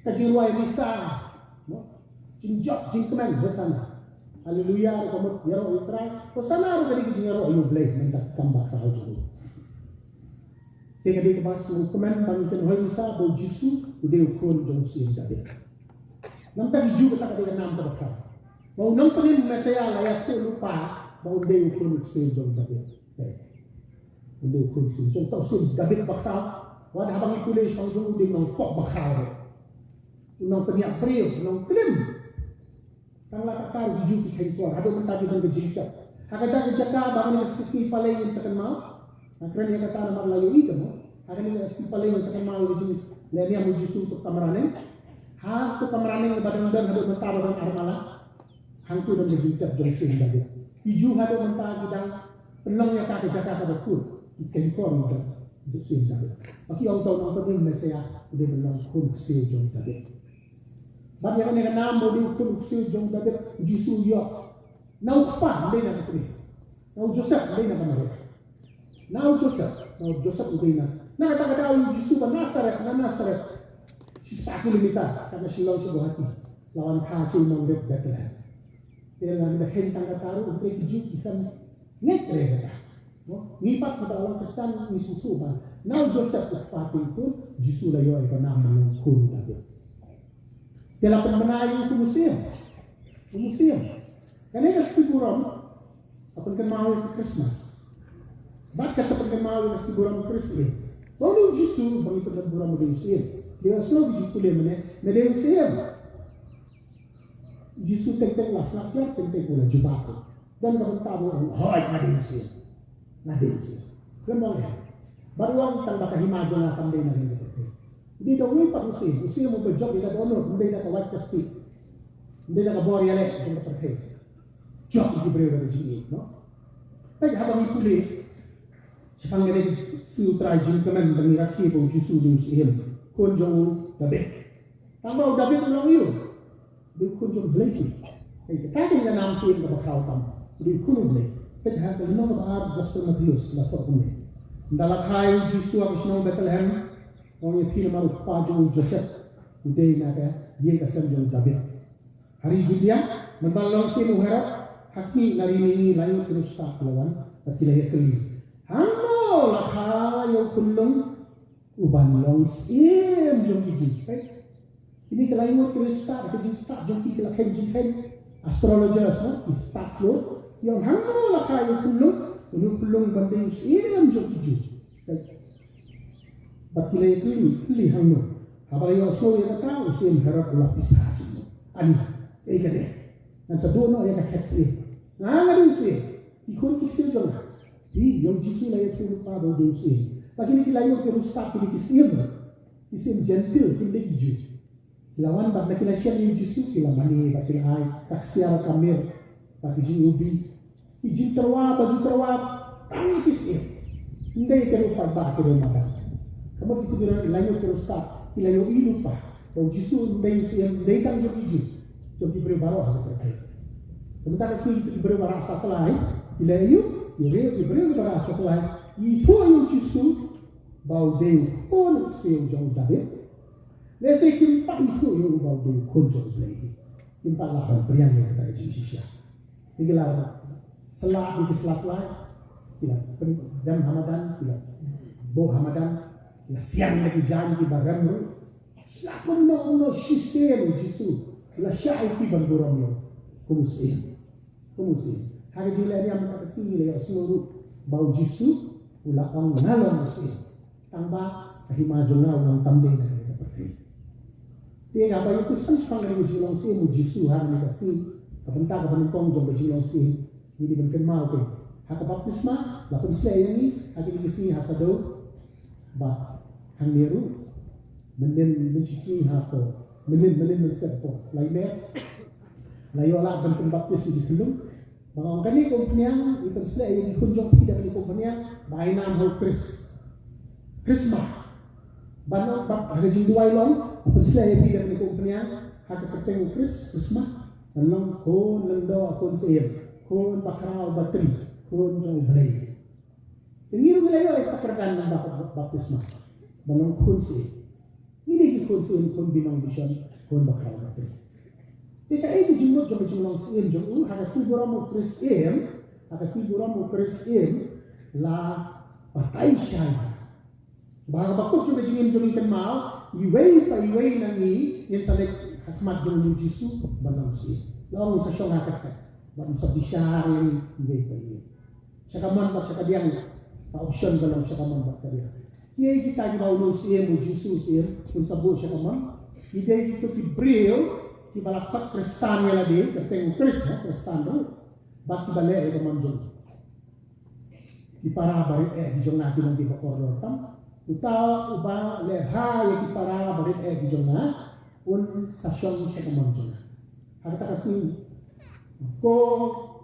Ka jingrwai risa, no? Jingjop jingkmen, Hosana. Haleluya ruh ka mut ïaroh ïa u Trai. Hosana ruh ka dei ka jingïaroh ïa U Blei, mynta kam bakhraw jong u. Te ka dei kaba sngewkmen ba ngi kynhoi risa ba u Jisu u dei u khun jong u Syiem Dabid. Namar ki Jiw kata ka dei ka nam kaba khraw. Ba u nongpynim Messaïah la ïathuh lypa ba un dei u khun u ksiew jong Dabid. Te. Un dei u khun u ksiew jong, uta u Syiem Dabid ba khraw. Wat haba ngi pule shaphang jong u, u dei u nongpop ba khraw ruh. U nongpynïap briew, u nongpynim. Tang la katta ruh ki Jiw ki kheiñ por, haduh mynta ki don ka jingshep. Ha kata ka jaka ba kane ka sngi palei ngin sa kynmaw. Nga kren ïa kata namar la ïohi ka mo. Ha kane ka sngi palei ngin sa kynmaw ïa ka jinglehniam u Jisu ha ka kamra neng. Ha ka kamra neng ba dang don haduh mynta ba don armala. Hangto don ka jingtep jong u Syiem Dabid. Ki Jiw haduh mynta ki dang pynlong ïa ka ka jaka kaba kut. Ki kheiñ por ïa u Syiem Dabid. Ba ki ong uta u nongpynim Messaïah u dei ban long khun ksiew jong Dabid. Bad ïa kane ka nam ba u dei u khun u ksiew jong Dabid, u Jisu u ïoh na u kpa, ym dei na ka kmie. Na u Joseph, ym dei na ka Maria. Na u Joseph, na u Joseph u dei na. Na kata ka daw u Jisu ba Nasareth, na Nasareth. Shi spah kilometer, katba Shillong sha Guwahati. La wan kha sha u nongrit Bethlehem. Te lada kheiñ tang kata ruh, hynrei ki Jiw ki khlem ngeit re kata. Mo, ngi pat kiba long Khristan ngi sngewthuh ba na u Joseph u kpa te u khun, Jisu la ïoh ïa ka nam ba long khun u Dabid. Te la pynbna ïa u kum u Syiem. Kum u Syiem. Kane ka sngi burom ka pynkynmaw ïa ka Christmas. Bad ka sa pynkynmaw ïa ka sngi burom Khrist. Ba u dei u Jisu ba ngi pynkynmaw burom u dei u Syiem. Dei u Syiem, u Jisu u leh mynne, me dei u Syiem. Jisu teng teng la sngap sngap, teng teng u la jubab. Don ka bynta ba u ong, hooid, nga dei u Syiem. Nga dei u Syiem. Khlem ong eh. Bad u ong tang ba ka hima jong nga kam dei na kane ka pyrthei. U dei da uwei pat u Syiem, u Syiem uba jop ïa ka dohnud, ym dei da ka wait ka stieh. Ym dei da ka bor ïaleh jong ka pyrthei. Jop ïa ki briew da ka jingïeit, no? Peit haba ngi pule shaphang kane ka sngi u Trai jingkmen ba ngi rakhe ba u Jisu u dei u Syiem, khun jong u Dabid. Tang ba u Dabid u long ïa u. U dei u khun jong u Blei. Hei, kata ka dei ka nam Syiem kaba khraw tam. U dei u khun u Blei. Peit ha ka lynnong kaba ar Gospel Mathaios la thoh kumne. Ynda la kha ïa u Jisu ha ka shnong Bethlehem, ong ïa phi namar u kpa jong u Joseph u dei na ka ïing ka sem jong u Dabid. Ha ri Judia, mynba la long syiem u Herod, ha khmih na ri mihngi lai ngut ki riewstad ki la wan, bad ki la ïakylli. Hangno la kha ïa u khunlung uban long syiem jong ki Jiw. Peit. Kine ki lai ngut ki riewstad, ki jingstad jong ki, ki la kheiñ jingkheiñ. Astrologers, no? Ki stad klur. Ïa hangno la kha ïa u khunlung Une u pynlong ban dei u syiem jong ki Jiw. Bad ki la ïatylli, tylli hangno. Haba la ïohsngew ïa kata, u syiem Herod u la pisa jingmut. Ani, ei kane. Ngan sa duh noh ïa ka khet syiem. Nga nga dei u syiem. Ki khun ki ksiew jong nga. Phi, ïa u Jisu la ïathuh lypa ba u dei u syiem. Ba kine ki laingut ki riewstad ki dei ki syiem. Ki syiem Jentil, kim dei ki Jiw. Ki la wan bad na ki la shem ïa u Jisu, ki la mane bad ki la ai ka ksiar ka mir bad ki jingubi. Ki jingtyrwa ba ju tyrwa tang ïa ki syiem. Ym dei ka ruh paidbah, ki riew madan. Ka mut kito ki laingut ki riewstad ki la ïohi lypa ba u Jisu ym dei u syiem, ym dei tang jong ki Jiw, jong ki briew baroh ha ka pyrthei. Te mynta ka sngi kito ki briew ba rah satlai ki la ïohi, ki briew, ki briew ba rah satlai ki ithuh ïa u Jisu ba u dei u khun u ksiew jong u Dabid. Lehse kim pat ithuh ïa u ba u dei u khun jong u Blei hi. Kim pat lah ban pdiang ïa kata ka jingshisha. Te ki la sla, ki la sla tlai, ki la pyn-, dem ha madan, ki la buh ha madan, ki la siang da ki jaiñ kiba rem ruh. Sha kumno kumno shisien u Jisu u la shah ïa ki ban burom ïa u kum u syiem. Kum u syiem. Ha ka jingleh niam kata ka sngi ngi la ïohsngew ruh ba u Jisu u la ong, nga long u syiem. Tang ba ka hima jong nga u nang tam dei na kane ka pyrthei. Te haba ïa u pynshong shaphang kane ka jinglong syiem u Jisu ha kane ka sngi, ka bynta kaba nyngkong jong ka jinglong syiem ngi dei ban kynmaw te ha ka baptisma la pynsleh ïa ngi ha kane ka sngi ha Sadew. Bad hangne ruh mynnin mynshisngi hapoh, mynnin, mynnin mynsiem hapoh Laimer la ïoh lad ban pynbaptis ïa ki khyllung. Ba nga ong kane ka umphniang, ngi pynsleh ïa ki khun jong phi da kane ka umphniang ba ai nam ha u Khrist, Christmas. Ban ong, bad ha ka jingduwai long, pynsleh ïa phi da kane ka umphniang ha ka kyrteng u Khrist, Christmas. Ban long khun lyngdoh, khun syiem, khun bakhraw batri, khun jong u Blei. Te ngi ruh ngi la ïoh ïa ka kyrdan namba baptisma ban long khun syiem. Ngi dei ki khun syiem, khun binong bishon, khun bakhraw batri. Te kaei ka jingmut jong ka jinglong syiem jong u? Ha ka sngi burom u Khrist im, ha ka sngi burom u Khrist im la batai shai ba ha kaba kut jong ka jingim jong ngi kynmaw, iwei pa iwei na ngi ngin sa leit ha khmat jong u Jisu ban long syiem. La ong un sa shong ha ka khet bad un sa bishar ïa ngi iwei pa iwei. Sha kamon bad sha kadiang, ka option ka long sha kamon bad kadiang. Kiei kita kiba u long syiem, u Jisu u syiem, un sa buh sha kamon? Ki dei kito ki briew kiba la khot Khristan ïa lade, kyrteng u Khrist, ha, Khristan ruh. Bad kiba leh ïa ka mon jong u. Ki para barit eh ki jong nga ki long kiba kordor tam. Uta uba leh bha ïa ki para barit eh ki jong nga un sa shong sha kamon jong nga. Ha kata ka sngi, ko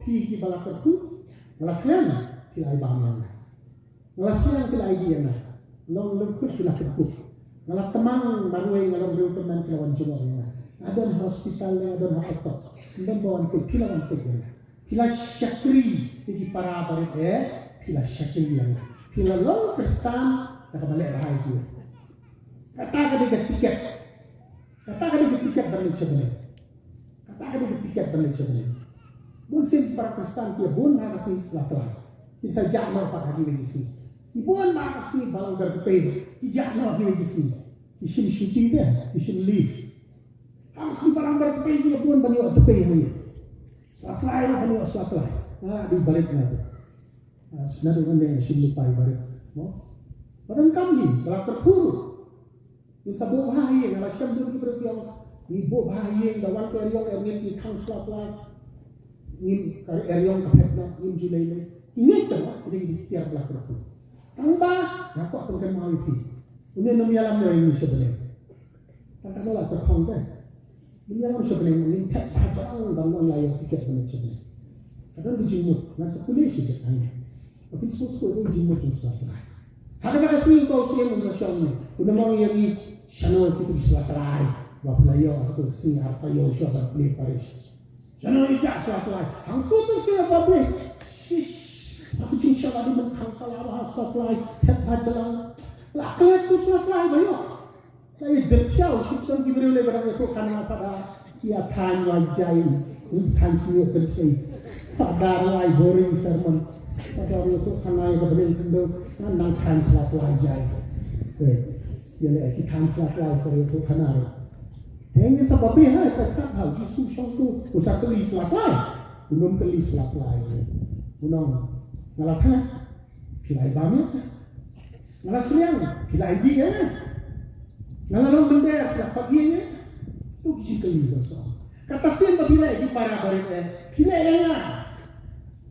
phi kiba la kyrkhu, nga la kren, phi la ai bam ïa nga. Nga la siang, phi la ai dih ïa nga. Long lyngkhuh, phi la kyrkhu. Nga la tmang marwei, nga long briew tymmen, phi la wan jngoh ïa nga. Nga don ha hospital ne nga don ha kyrteng, ym don ba wan peit, phi la wan peit ïa nga. Phi la shakri ïa ki para barit eh, phi la shakri ïa nga. Phi la long Khristan da kaba leh bha ïa ki. Kata ka dei ka tiket. Kata ka dei ka tiket ban leit sha bneng. Kata ka dei ka tiket ban leit sha bneng. Bun sien para Khristan ki bun ha ka sngi sla tlai. Kin sa jah noh pat ha kiwei ki sngi. Ki bun ha ka sngi ba la ong bar ki pei. Ki jah noh ha kiwei ki sngi. Ki shim shuti te, ki shim leave. Ha ka sngi ba la ong bar ki pei ki bun ban ïoh tepei hangne. Sla tlai ruh ban ïoh sla tlai. Ah, dei barit na te. Ah, sna dei ban ïoh shim lypa ïa barit. Mo? Ba donkam hi, ba la kyrkhu ruh. Ngin sa buh bha ha ïing, nga la shem dun ki briew ki ong. Ngi buh bha ha ïing, da wan ka eriong, eriong ngi thang sla tlai. Ngim, ka eriong ka phet noh, ngim ju lei lei. Ngi ngeit tang ba, ngi dei ki tiar ba la kyrkhu. Tang ba, nga kwah pynkynmaw ïa phi. Une nym ïalam ne ïa ngi sha bneng. Tang katno la kyrkhu te. Nym ïalam sha bneng, ngin thep bha jong, ban long la ïa tiket ban leit sha bneng. Ka don ka jingmut, ngan sa pule shi bit hangne. Ba phin sngewthuh ïa ka jingmut jong u Trai. Ha kata ka sngi uta u syiem un sa shong ne un ong ïa ngi, shano kito ki sla tlai ba phi la ïoh ha kata ka sngi, arphew ïoh shuwa ban plie parish. Shano ïa jaka sla tlai? Hangto u syiem ba beh. Shish, ha ka jingshisha ba dei ban khang ka la ba ha sla tlai, thep ha jlang. La klet tu sla tlai ba ïoh. La ïa jyrkhiaw shitom ki briew lei ba dang ïathuh khana, pat da ïa thaiñ wa jai, thaiñ sniew kynthei. Pat da rwai boring sermon. Pat da ïathuh khana ïa ka bneng khyndew, ngan nang thaiñ sla tlai jai. Wei, ïa lei ki thaiñ sla tlai ka ïathuh khana ruh. Te ngin sa babe ha, ka sap ha, u Jisu shong tu, u sa kylli sla tlai. U nym kylli sla tlai. U ong, Nga la thnga, phi la ai bam ïa nga. Nga la sliang, phi la ai bih ïa nga. Nga la long mynder, phi la khot ïing ïa nga. To ki jingkylli ba song. Kata sien ba phi leh ïa ki para barit eh, phi leh ïa nga.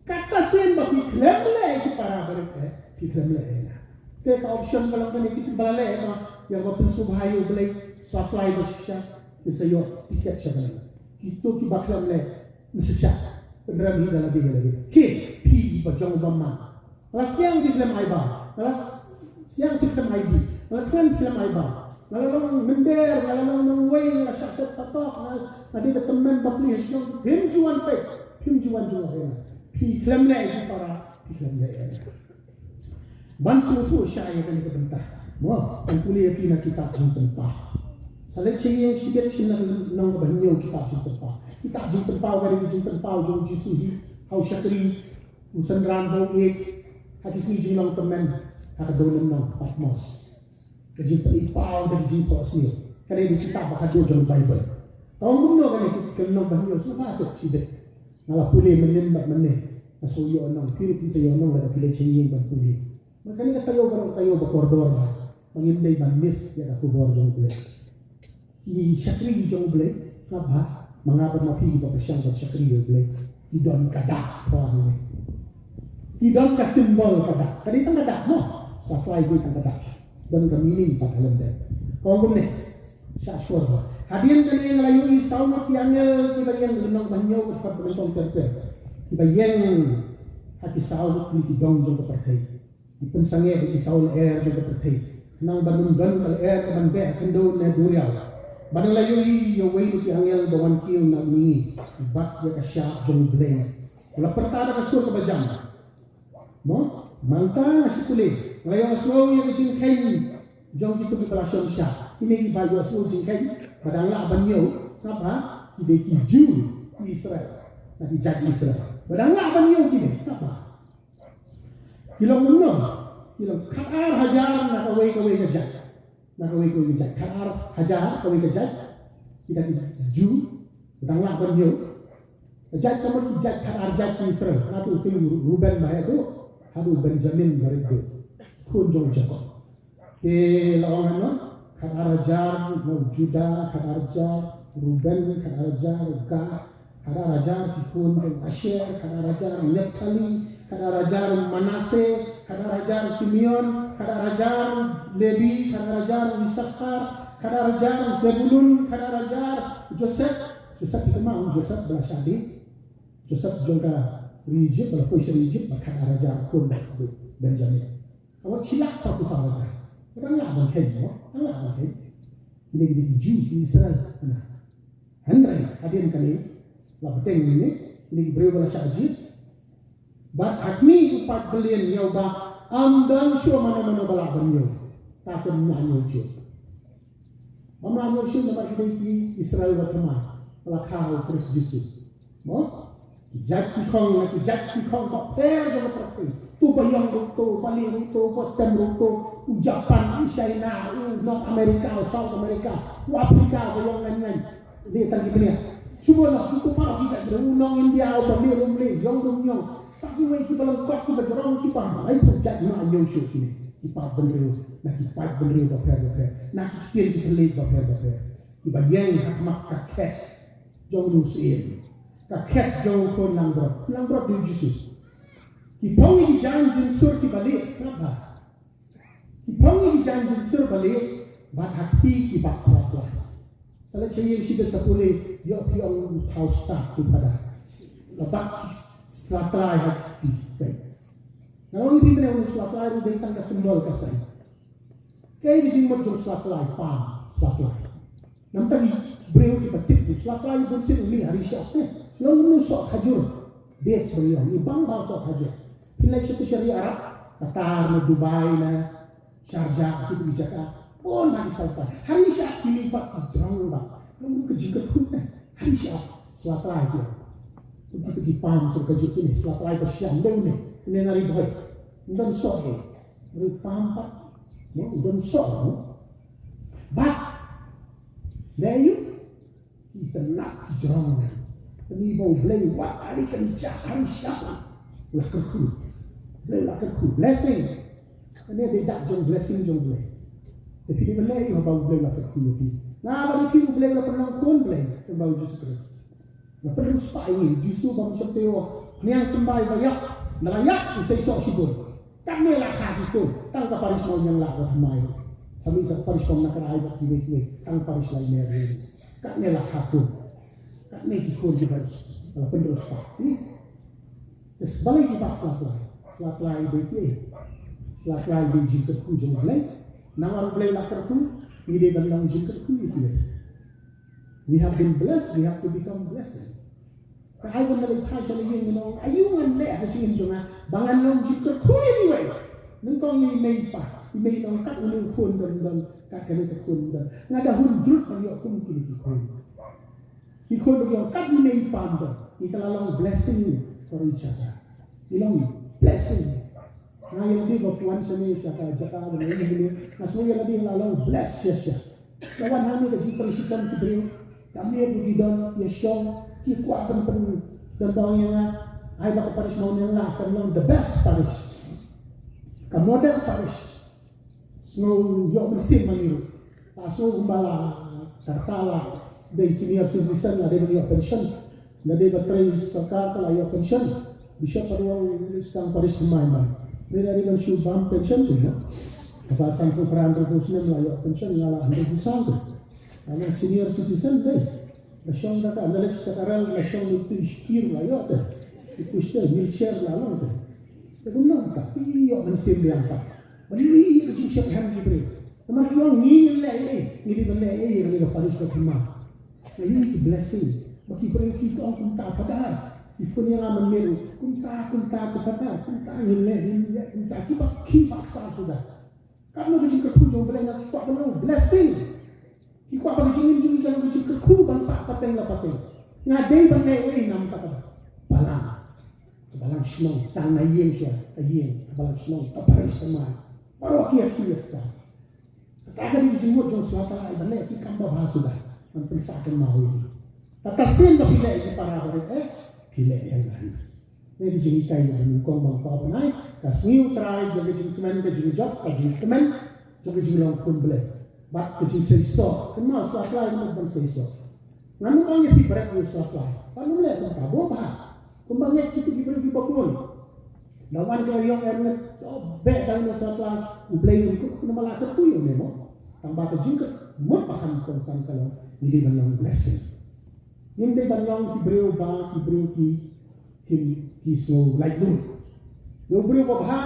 Kata sien ba phi khlem leh ïa ki para barit eh, phi khlem leh ïa nga. Te ka option ka long kane, kito ba la leh ïa ka, ïa ka ba pynsngewbha ïa U Blei, supply ba shisha, kin sa ïoh tiket sha ka long. Kito kiba khlem leh, shisha, rem hi da lade lade. Ki, phi ba jong ba ma. Nga la sliang, phi khlem ai bam. Nga la sliang, phi khlem ai bih. Nga la khlem, phi khlem ai bam. Nga la long mynder, nga la long nongwei, nga la shah set patok, nga la dei ka tymmen bapli ha shnong. Phim ju wan peit, phim ju wan jngoh ïa nga. Phi khlem leh ïa ki para, phi khlem leh ïa nga. Ban sngewthuh shai ïa kane ka bynta, mo, ngan pule ïa phi na kitab Jingtympa. Sa leit sha ïing shibit, sha lynnong kaba hynñiew kitab Jingtympa. Kitab Jingtympa ka dei ka jingtympa jong U Jisu hi ha u shakri u synran ba u ïeit ha ki sngi jinglong tymmen ha ka dewlynnong Patmos. Ka jingpynpaw da ka jingphohsniew. Kane ka dei ka kitab ba khatduh jong ka Baibl. Ka ong kumno kane ka lynnong ba hynñiew? Sngewbha set shibit. Nga la pule mynnin bad mynne. Nga shu ïoh nong, phi ruh phin sa ïoh nong lada phi leit sha ïing ban pule. Bad kane ka taïew baroh taïew ba kordor ba, ba ngim dei ban miss ïa ka khubor jong U Blei. Ki shakri jong U Blei, sngap bha, ma nga bad ma phi kiba pyrshang ban shakri ïa U Blei, ki don ka dak, phi ong ne. Ki don ka symbol ka dak. Ka dei tang ka dak mo. Sa plie dei tang ka dak. Don ka meaning pat ha lyndet. Ka ong kumne. Shah shuwa bha. Hadien kane nga la ïohi saw ngut ki angel kiba ïeng, lynnong ba hynñiew, ka dkhot ba nyngkong ter ter. Kiba ïeng ha ki saw ngut ki dong jong ka pyrthei. Ki pynsangeh ïa ki saw lyer jong ka pyrthei, khnang ba ym don ka lyer ka ban beh ha khyndew ne duriaw. Bad nga la ïohi ïa uwei na ki angel ba wan kiew na mihngi, u bat ïa ka shap jong U Blei. U la pyrta da ka sur kaba jam. Mo, mynta nga shu pule, nga la ïohsngew ïa ka jingkheiñ jong kito kiba la shong shah. Kine kiba ïohsngew jingkheiñ, ba dang lah ban ïoh, sngap bha, ki dei ki Jiw, ki Israel. Na ki jait Israel. Ba dang lah ban ïoh kine, sngap bha. Ki long kumno? Ki long khat ar hajar na kawei kawei ka jait. Na kawei kawei ka jait. Khat ar hajar kawei ka jait. Kita ki Jiw, dang lah ban ïoh. Ka jait ka mut ki jait khat ar jait ki Israel. Naduh u Reuben ba haduh, haduh Benjamin ba haduh. Khun jong Jakob. Te la ong ano, khat ar hajar, no, Judah, khat ar hajar, Reuben, khat ar hajar, Gad, khat ar hajar ki khun jong Asher, khat ar hajar Naphtali, khat ar hajar Manasseh, khat ar hajar Simeon, khat ar hajar Levi, khat ar hajar Issachar, khat ar hajar Zebulun, khat ar hajar Joseph. Joseph kita ma, Joseph ba la shah die. Joseph jong ka ri Egypt, ba la poi sha ri Egypt, ba khat ar hajar khun Benjamin. Ka wat shi lak saw phew saw hajar. Ka dang lah ban kheiñ mo, dang lah ban kheiñ. Kine ki dei ki Jiw, ki Israel. Hynrei hadien kane, la bteng ne, kine ki briew ba la shah jied. Bad ha khmih u paid byllieng ñiew ba ym don shuh mano mano ba lah ban ñiew. Ka kum lah ñiew shuh. Bym lah ñiew shuh namar ki dei ki Israel ba thymmai, ba la kha ha u Khrist Jisu. Mo? Ki jait ki khong, na ki jait ki khong bapher jong ka pyrthei. To ba ïong ruh to, ba lieh ruh to, ba stem ruh to. U Japan, u China, u North America, u South America, u Africa ba ïong ngaiñ ngaiñ. Lieh tang ki bniah. Shu buh noh, kito baroh ki jait, u nong India, u ba lieh ruh lieh, ïong ruh ïong. Sa kiwei kiba lyngkot, kiba jrong, kiba lai phew jait, ma ñiew shuh kine. Ki paid bynriew, na ki paid bynriew bapher bapher, na ki ktien ki thylliej bapher bapher. Kiba ïeng ha khmat ka khet jong u Syiem, ka khet jong u Khun Langbrot. Langbrot dei u Jisu. Ki phong ïa ki jaiñ jingsur kiba lieh, sngap bha. Ki phong ïa ki jaiñ jingsur ba lieh, bad ha kti ki bat sla tlai. Sa leit sha ïing shibit sa pule, ïoh phi ong u thaw stad u phada. La bat sla tlai ha kti, peit. Nga ong ïa phi mynne u sla tlai ruh dei tang ka symbol ka sign. Kaei ka jingmut jong u sla tlai, palm, sla tlai. Namar ki briew kiba tip u sla tlai u bun sien u mih ha ri shyiap te. Long u soh khajur. Dates ba ngi ong, i bang ba soh khajur. Phi leit sha ki ri Arab, Qatar na Dubai na Sharjah, ki ki jaka. Bun ba ki sla tlai. Ha ri shyiap ki mih pat ki jrong ba. Long u ka jingkyrkhu te. Ha ri shyiap sla tlai ki. Ki ki palm sla khajur kine sla tlai ba shiah leu ne. Kine na Ri Bhoi. Ym don soh eh. Ri palm pat. Mo, ym don soh mo. Bad lei ïa u, ki tnat ki jrong. Kane ba U Blei wat ha ri kynjah ha ri shyiap la kyrkhu. Blei la kyrkhu, blessing. Kane dei dak jong blessing jong Blei. Te phi dei ban leh ïa u haba u Blei la kyrkhu ïa phi. Nga bad ïa phi u Blei u la pynlong khun Blei, kynmaw Jisu Khrist. Nga pynrung spah ïa ngi, Jisu bym shym te u khñiang symbai ba ïap, na la ïap u sei soh shibun. Katne la kha ki khun, tang ka parish Mawniang la ka thymmai. Sa mih sa ka parish Mawniang na ka rai ba kiwei kiwei, tang parish Lai Mary. Katne la kha khun. Katne ki khun ki parish, la pynrung spah. Hm? Te balei ki ba sla tlai. Sla tlai dei ki. Sla tlai dei jingkyrkhu jong U Blei. Namar U Blei la kyrkhu, ngi dei ban long jingkyrkhu ïa ki. We have been blessed, we have to become blessed. Ka ai ban leit phai sha la ïing, ngan ong, aïu ngan leh ha ka jingim jong nga ba ngan long jingkyrkhu ïa iwei. Nyngkong ïa i mei i pa, i mei i ong kat une u khun don don kat kane ka khun don. Nga da hun drut ban ïoh kum kine ki khun. Ki khun ruh ïoh kat i mei i pa don. Ngi ka la long blessing for each other. Ngi long blessing. Nga ïa lade ba phi wan shane sha ka jaka ba nga ïa lade, nga sngew ïa lade la long bless sha sha. Ka wan hangne ka jingpynshitom ki briew. Ka mih ruh ki don ïa shong ki kwah ban pyn don ba ïa nga. Ai ba ka parish Mawniang la kan long the best parish. Ka model parish. Sngew ïoh mynsiem ma ngi ruh. La sngew kumba la kata la dei senior citizen la dei ban ïoh pension. La dei ba trei sorkar ka la ïoh pension. Bishop ka ruh sdang parish mai mai. Dei la dei ban shu bam pension te no. Kata san phew phra hynriew snem la ïoh pension nga la hynriew san te. Ana senior citizen dei. La shong da ka, la leit sha ka rel, la shong da tu shkir la ïoh te. Tu shkir wheelchair la long te. Te kumno ka, ïoh mynsiem biang ka. Ban ïoh ïoh ka jingshep hem ki briew. Namar ki ong ngi ngin leh ei, ngi dei ban leh ei, ngi dei ban parish ka khmat. Ngi ïoh ki blessing. Ba ki briew ki ong kumta Phadar. Ki phone ïa nga mynmiet. Kumta, kumta ka Phadar, kumta ngin leh, ngin leh, kumta ki ba, ki baksa suda. Katno ka jingkyrkhu jong U Blei nga kwah ban long blessing. Ki kwah ba ka jingim jong ngi ka long ka jingkyrkhu ban sah pateng la pateng. Nga dei ban leh ei namar ka balang. Ka balang shnong, sang na ïing shuwa, ka ïing, ka balang shnong, ka parish ka mai. Baroh ki ïa ki ïa sa. Kata ka dei ka jingmut jong shuwa ka la ai ban leh ki kam babha suda. Ban pynsah kynmaw ïa ngi. Kata sien ba phi leh ïa ki para barit eh, phi leh ïa nga. Ngi ki jinghikai ïa ka nyngkong ba nga kwah ban ai, ka sngi U Trai jong ka jingkmen ka jingjop, ka jingkmen jong ka jinglong khun Blei. Bad ka jingseisoh, kynmaw shuwa tlai ka mut ban seisoh. Ngan ym ong ïa phi bret ruh shuwa tlai. Ban ym leh kumta, bor bha. Kumba ngeit kito ki briew kiba bun. Da wan ka ïong er nget, oh, beh dang na shuwa tlai, U Blei um kut kumba la kyrkhu ïa une mo. Tangba ka jingkyrkhu mut ba kham kongsan ka long, ngi dei ban long blessing. Ngim dei ban long ki briew ba, ki briew ki Ki, ki sngew laitluid. Ïa u briew babha,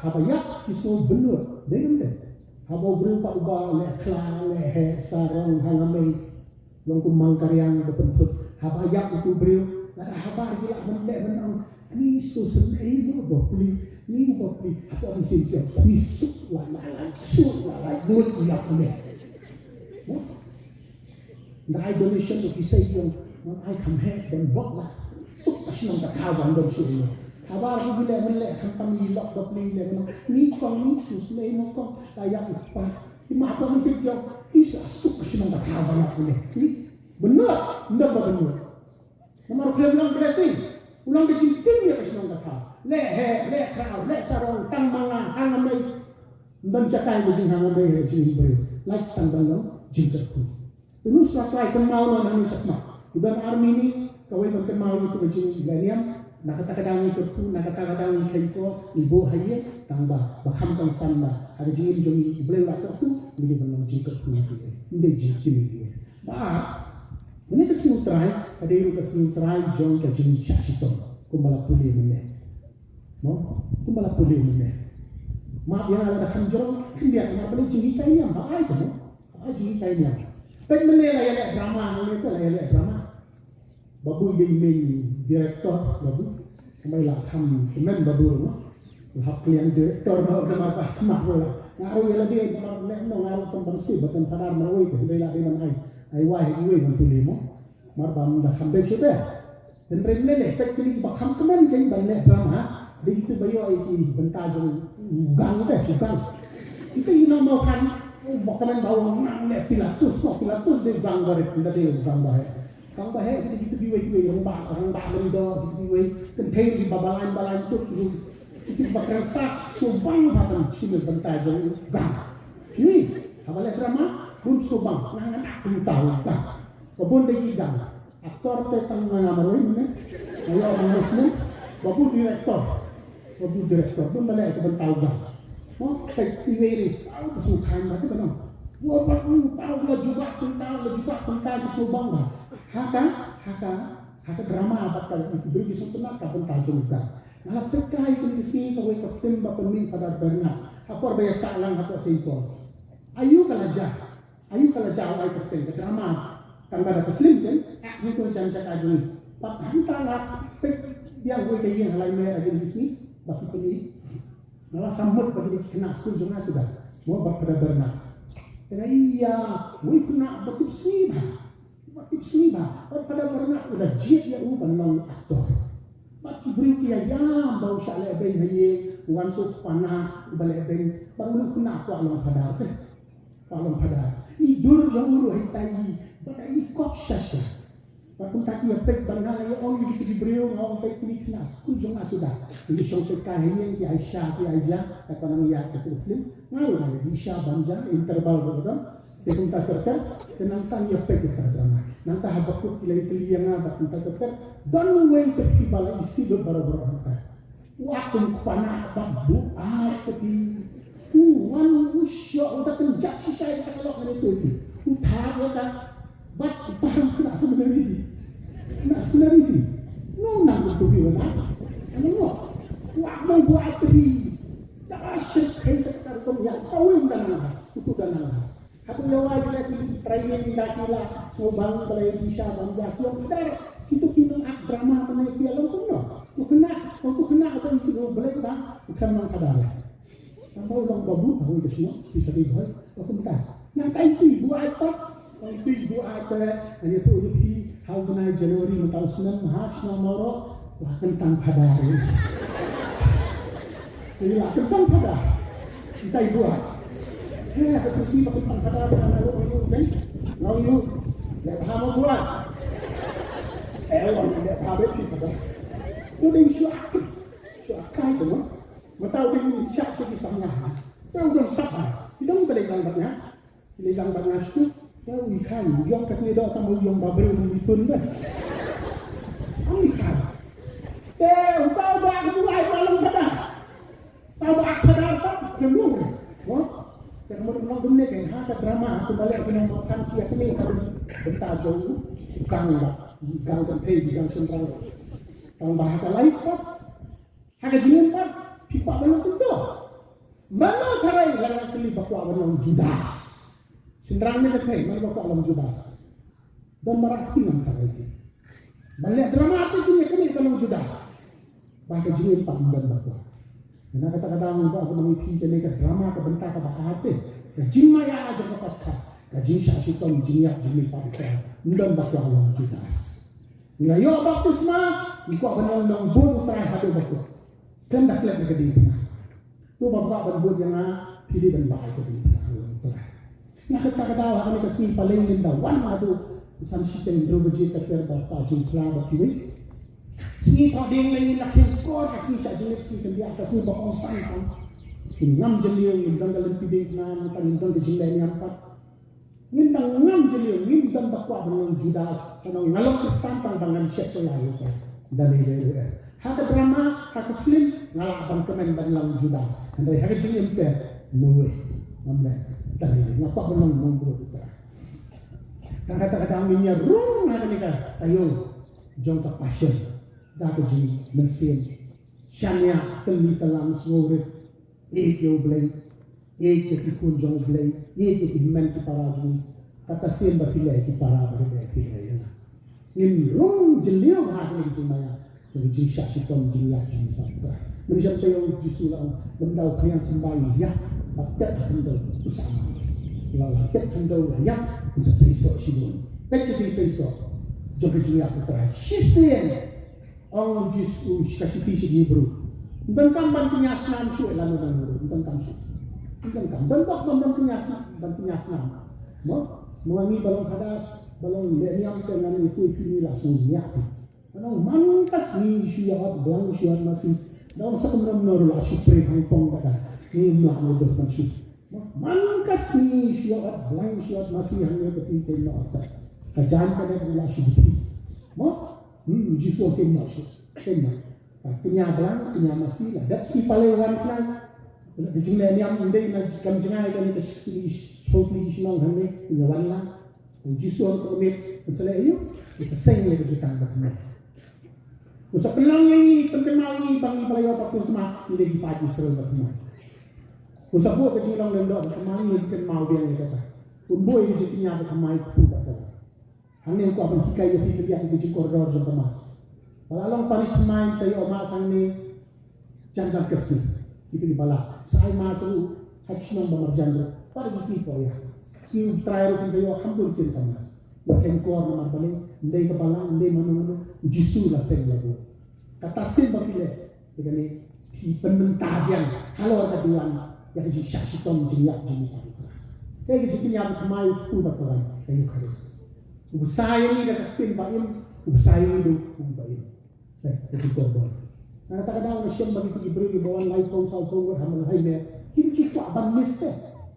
haba ïap ki sngew bynnud. Dei ne em dei? Haba u briew ba uba leh khla, leh heh, sarong, hanga mei. Long kum mang kariang ba pynthut. Haba ïap utu u briew, lada habar ki lah ban leh ban ong, ani sngewsynei mo bapli, ni bapli. Hato ang sngewsynei, ni suk la la la, suk la la, bun ïap ne. Mo? Nda ai donation to ki sei jong, man ai kham heh don bok la. Suk ka shnong ka thaw ban don suk ïa. Habar ki leh man leh kham tam i lok bapli leh man. Ni kong ni sus leh mo kong ta ïap pa. Ki ma pa man sei jong. Isa suk ka shnong ka thaw ban ïap leh. Ni benar, benar ba benar. Namar u khlem long blessing. U long ka jingtieng ïa ka shnong ka thaw. Leh heh, leh khraw, leh sarong, tang manga, hanga mei. Ym don jaka ïa ka jinghanga mei ha ka jingim briew. Lait tang ban long jingkyrkhu. Te ngi sngewthuh kynmaw noh nangne shakhmat. Ki don ar minit, kawei ban kynmaw ïa ka jingleh niam. Na kata ka daw ngi kyrkhu, na kata ka daw ngi kheiñ ko, ngi buh ha ïing, tang ba, ba kham kongsan ba ha ka jingim jong ngi, U Blei u la kyrkhu, ngi dei ban long jingkyrkhu ïa ki. Ym dei jingkyrkhu ïa ki. Ba, mynne ka sngi U Trai, ka dei ruh ka sngi U Trai jong ka jingshah shitom. Kumba la pule mynne. Mo? Kumba la pule mynne. Map ïa nga lada kham jrong, khyndiat nga balei jinghikai niam, ba ai ka mo? Ba ai jinghikai niam. Peit mynne la ïaleh drama, mynne te la ïaleh drama. Babu i dei i main director, Babu. Kumba la kham kmen Babu mo. La hap kliang director mo, namar ba khmat mo la. Nga ruh ïa lade, namar leh mo nga ruh tam ban sip, ba tam Phadar marwei te, hynrei la dei ban ai. Ai wai ha kiwei ban pule mo. Mar ba ym da kham dei shuh te. Hynrei leh leh peit kine kiba kham kmen kein ban leh drama. Dei kito ba ïoh ïa ki bynta jong u gang te, u gang. Kita i nongmawkhana, u ba kmen ba u nang leh Pilatus, no, Pilatus dei u gang barit, ym da dei u gang baheh. Gang baheh kita, kita kiwei kiwei, rangbah, rangbah lyngdoh, kita kiwei, kynthei kiba ba lain ba lain tut, Ki ba kren stak sngewbang ba kan shim bynta jong u gang. Ni, haba leh drama, bun sngewbang, nga ngan act bynta u gang. Ba bun da i gang. Actor te tang nga marwei mynne. Nga ïoh marwei snem. Ba bun director. Ba bun director. Bun ba leh ka bynta u gang. Mo, te iwei ri. Au, ba sngewkhan ba te ba nong. Wa ba u, tau la jubak bynta, la jubak bynta ki sngewbang ba. Ha ka, ha ka, ha ka drama ba ka, ki briew ki sngewtynnat ka bynta jong u gang. Nga la peit kai kane ka sngi kawei ka film ba pynmih Phadar Bernard. Ha por ba ïa sah lang hapoh Saint Paul's. Aïu ka la jia. Aïu ka la jia u ai ka film, ka drama. Tang ba da ka film kan, ah, hangto jan jaka jong ngi. Bad hangta nga peit biang kawei ka ïing ha Laimer ha kine ki sngi, ba ki pynmih. Nga la sah mut ba kine ki khynnah skul jong nga suda. Mo ba Phadar Bernard. Te nga ïa, wei khynnah ba tip sngi ba. Ba tip sngi ba, bad Phadar Bernard u la jied ïa u ban long actor. Bad ki briew ki ïa ïam ba u shah lehbeiñ ha ïing, u wan suk pana, u ba lehbeiñ, bad u khynnah kwah long phadar te. Kwah long phadar. I dur jong u ruh ha itai i, bad i kop sha sha. Bad kumta ki ïa peit bad nga ïa ong ïa kito ki briew, nga ong peit kine khynnah skul jong nga suda. Ki shong peit kai ha ïing ki ai sha ki ai ja, kat ba nang ïa ka film. Nga ruh nga ïa di sha bam ja, interval ba ka don. Te kumta ter ter, te nangta ngi ïa peit ïa ka drama. Nangta Habakuk ki la ïatylli ïa nga bad kumta ter ter. Don uwei te phi ba la isih lut baroh baroh hangta. U akum kpana bad buaid te phi. U wan u shoh u da pynjah shisha ïa ka lok ngan ïathuh ïa phi. U thad ïa ka bad u paham khynnah seminary. Khynnah seminary. Nong nang u tu phi wan. Nong nong. U akum buaid te phi. Da shet khei te ka rukom ïa ka wei u da nang ha. U tu da nang ha. Hato ïa wai ïa ki training da ki la sngewbang ba la ïa sha bam ja ki ong dar kito ki nong act drama mynne ki ïa long kumno. U khynnah, u khynnah ba isih u Blei ba u khlem long phadar. Tang ba u long babu ba u ïa shnong ki sa dei bhoi ba kumta. Nangta ïa ki buaid pat, ïa ki buaid pat, ngan ïathuh ïa phi ha u bnai January mynta u snem ha shnong Mawroh, la kyntang phadar. Te la kyntang phadar. Ntai buaid. He, ka pusi ba kyntang phadar ba nga ong ïa u, kan? Nga ong ïa u, leh bha mo buaid. Eh, wan leh bha beit phi phadar. U dei shu akai. Shu akai tu mo. Mynta u dei u shah sha ki samla. Te u don sap ha. Ki don ba leh lang bad nga. Lei lang bad nga shu. Te u i khan, u ïong katne doh tang u ïong ba briew u i tun ba. Am i khan. Te u tau ba u ai ba long phadar. Tau ba phadar ba khlem long. Mo? Te ka mut long dum ne ka ha ka drama ha ka ba leh ka nong ba khan ki katne ka bynta jong u. Gang ba. Gang kan thei gang sentral. Tang ba ha ka life ba. Ha ka jingim pat, phi kwah ban long kumto. Mano tharai la nang kylli ba kwah ban long Judas. Shynrang ne ka thei, mano ba kwah long Judas. Don mara kti ngam tharai ki. Ban leh drama te ki ne kane ban long Judas. Ba ka jingim pat ym don ba kwah. Ïa kata ka daw ba ka long phi kane ka drama ka bynta ka ba ate. Ka jingmaïa jong ka Paskha. Ka jingshah shitom jingïap jingmihpat ym don ba kwah long Judas. Nga ïoh baptisma, nga kwah ban long nongbud U Trai haduh ba kut. Khlem da klet ïa ka diengphna. To ba kwah ban bud ïa nga, phi dei ban bai ka diengphna ha U Trai. Na kata ka daw ha kane ka sngi palei ngin da wan haduh san shiteng hynriew baje, ka ter ba ta jingphla ba kiwei. Sngi Thohdieng lei ngin da kheiñ kor ka sngi shah jingit, sngi khyndiat ka sngi ba kongsan tam. Ngin ngam jylliew, ngin don ka lynti diengphna, ngin don ka jingleh niam pat. Ngin dang ngam jylliew, ngim don ba kwah ban long Judas, ka nong nga long Khristan tang ba ngan shet kylla ïa u Trai. Da lei lei ruh eh. Ha ka drama, ha ka film, nga lah ban kmen ban long Judas. Hynrei ha ka jingim te, no way. Ngam leh. Da lei lei, nga kwah ban long nongbud U Trai. Tang kata ka daw ngin ïa rung ha kane ka taïew jong ka Passion. Da ka jingmynsiem. Shaniah, tylli tyllang, sngewrit. Ïeit ïa U Blei, ïeit ïa ki khun jong U Blei, ïeit ïa ki hynmen ki para jong U. Kata sien ba phi leh ïa ki para ba phi leh ïa nga. Ngin rung jylliew ha kane ka jingmaïa, ka jingshah shitom, jingïap jingmihpat. Mynta sha taïew U Jisu la ong, lymda u phriang symbai u ïap, ba tet ha khyndew u sam. La la tet khyndew la ïap, un sa seisoh shibun. Peit ka jingseisoh jong ka jingïap U Trai. Shisien. Ong u Jisu, ka shithi sha ki Hebru. Ym donkam ban pynïasnam shuh lano lano ruh, ym donkam shuh. Ym donkam. Don bok ban pynïasnam, ban pynïasnam. Mo, mo ngi ba long hadas, ba long leh niam te ngan ïathuh ïa phi, ngi la sngew ñiah phi. Ngan ong man ka sngi shu ïa ot blang shu ïa ot masi. Da ong sa kumno kumno ruh la shu pyrshang pong da ka. Ngim lah mudui ban shu. Man ka sngi shu ïoh, blind shu ïoh, masi hangne ka phi keiñ noh ata. Ka jaiñ ka dep ruh la shu phi. Mo? Hmm, Jisu keiñ noh shu. Keiñ noh. Ka kñia blang, kñia masi la dep sngi palei wan khnang. Ka jingleh niam ym dei na kam jngai kane ka shiphew tylli shnong hangne, kñia wan lang. U Jisu un sa leh aïu? Un sa seng ïa ka jutang ba thymmai. Un sa pynlong ïa ngi, pynkynmaw ïa ngi ba ngi ba la ïoh baptisma ngi dei ki paid Israel ba thymmai. Un sa buh ka jinglong lyngdoh ba thymmai, ngi kynmaw biang ïa kata. Un buh ïa ka jingkñia ba thymmai kpu bad ka lait. Hangne un kwah ban hikai ïa phi khyndiat ïa ka jingkordor jong ka Mass. Ba la long parish thymmai sa ïoh Mass hangne. Jan dang ka sngi, ïa phi ba la sa ai Mass ruh ha ki shnong ba marjan ruh. Pat ha ki sngi Pohiar, sngi U Trai ruh phin sa ïoh kham bun sien ka Mass. Ïa kheiñ kor namar balei? Ym dei ka balang, ym dei mano mano, U Jisu la seng la buh. Kata sien ba phi leh ïa kane, phi pynbynta biang halor ka duwan ïa ka jingshah shitom jingïap jong U Trai. Kaei ka jingkñia ba thymmai? U kpu bad ka waiñ, ka Eukharist. U bsa ïa ngi da ka ktien ba im, u bsa ïa ngi da u kpu ba im. Eh, ka jingkordor. Na kata ka daw nga shem ba kito ki briew kiba wan laiphew sawphew ngut ha Mynhynnin, kim ju kwah ban miss te.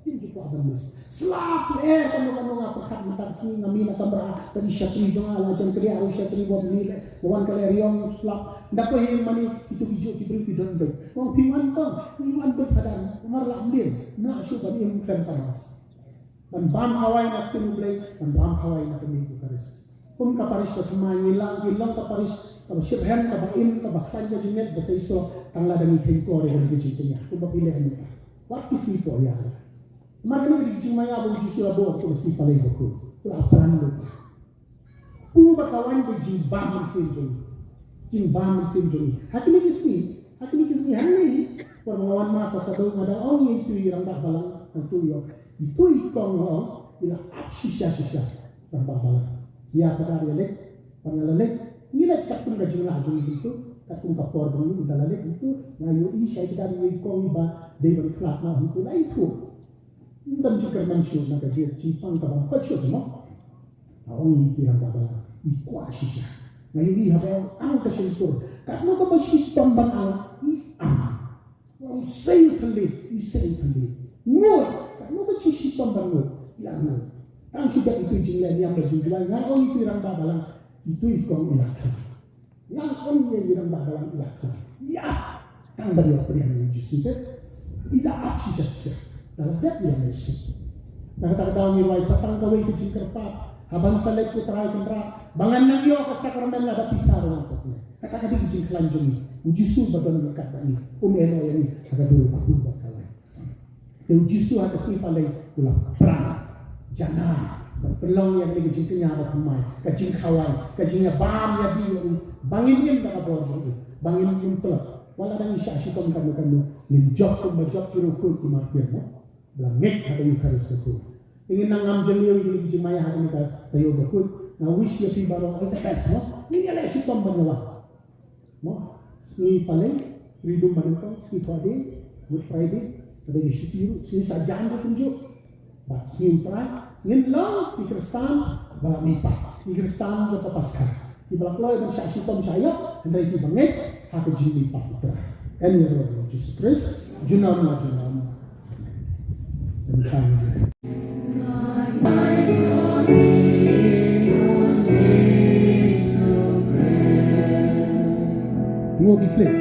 Kim ju kwah ban miss. Slap lyer kano kano, nga pyrkhat mynta ka sngi nga mih na kamra, ka dei shatri jong nga la jan kdiah ruh shatri, wat mih leh, ba wan ka leh riong slap. Nda poi hi mane kito ki juh ki briew ki don beit. Ong phi wan tong, phi wan beit hadan, namar la mlien, mlah shuh ban im khlem ka Mass. Ban bam khawai na ktien U Blei, ban bam khawai na kane ka Eukharist. Kum ka parish ka thymmai ngi la, ngi long ka parish kaba shitrhem, kaba im, kaba khlaiñ ka jingngeit, ba sa ïoh tang lada ngi kheiñ kor ïa ka jingkñia. Kumba phi leh mynta. Wat ki sngi Pohiar. Namar kane ka dei ka jingmaïa ba U Jisu la buh ha ka sngi Palei bakhuid. U la plan lut. Kpu bad ka waiñ ka jingbam mynsiem jong ngi. Jingbam mynsiem jong ngi. Ha kine ki sngi, ha kine ki sngi hangne hi. Por ba nga wan Mass ha Sadong nga dang ong ïa itu i rangbah balang, hangtu ïoh. Itu i kong nga ong, i la ap shisha shisha. Rangbah balang. Ïa ka dei ïa leit, ba nga la leit. Ngi leit katkum ka jinglah jong ngi hangtu, katkum ka por ba ngi la leit hangtu. Nga ïohi shaei kdar ïa i kong iba dei ban khlad na hangtu, la ithuh. Ym don jingkyrmen shuh na ka jingpang kaba khot shuh mo. Nga ong ïa i rangbah balang, i kwah shisha. Nga ïohi haba ong ang ka shyntur. Katno kaba shitom ban ang, i ang. Nga ong sei thylliej, i sei thylliej. Ngut, katno ka jingshitom ban ngut, i la ngut. Tang shu dep itu i jingleh niam bad jingduwai, nga ong ïa i rangbah balang, itu i kong i la khlad. Ngan ong ïa i rangbah balang ïa ka. Ïa. Tang ba ïa pdiang ïa u Jisu te. I da ap shisha shisha. Da la dep ïa lei shisha. Na kata ka daw ngi rwai sa tang kawei ka jingkyrpad. Haba ngi sa leit ko Trai Kynrad, ba ngan nang ïoh ka sakramen lada pisa ruh ngan sa pynleit. Kata ka dei ka jingkhlaiñ jong ngi. U Jisu ba don ryngkat bad ngi, um ïehnoh ïa ngi ha ka dur ka pur bad ka lai. Te u Jisu ha ka sngi Palei u la pran janai ban pynlong ïa kane ka jingkñia ba thymmai, ka jingkhawai, ka jingïabam ïa u, ba ngin im da ka bor jong u, ba ngin im tlot. Wat la dang ngi shah shitom kano kano, ngin jop kumba jop ki riewkhuid ki martir mo. Ba la ngeit ha ka Eukharist bakhuid. Te ngin nang ngam jylliew ïa kine ki jingmaïa ha kane ka taïew bakhuid. Nga wish ïa phi baroh all the best mo. Ngin ïaleh shitom ban ïawan. Mo, sngi Palei, Triduum ba nyngkong, sngi Thohdieng, Good Friday, ka dei ka shuti ruh, sngi Saitjaiñ ruh kumjuh. Bad sngi U Trai, ngin long ki Khristan ba la mihpat, ki Khristan jong ka Paskha, kiba la kloi ban shah shitom shah ïap, hynrei kiba ngeit ha ka jingmihpat U Trai. Yn ïaroh ïa u Jisu Khrist junom la junom. Amen. Nguh ki khleh.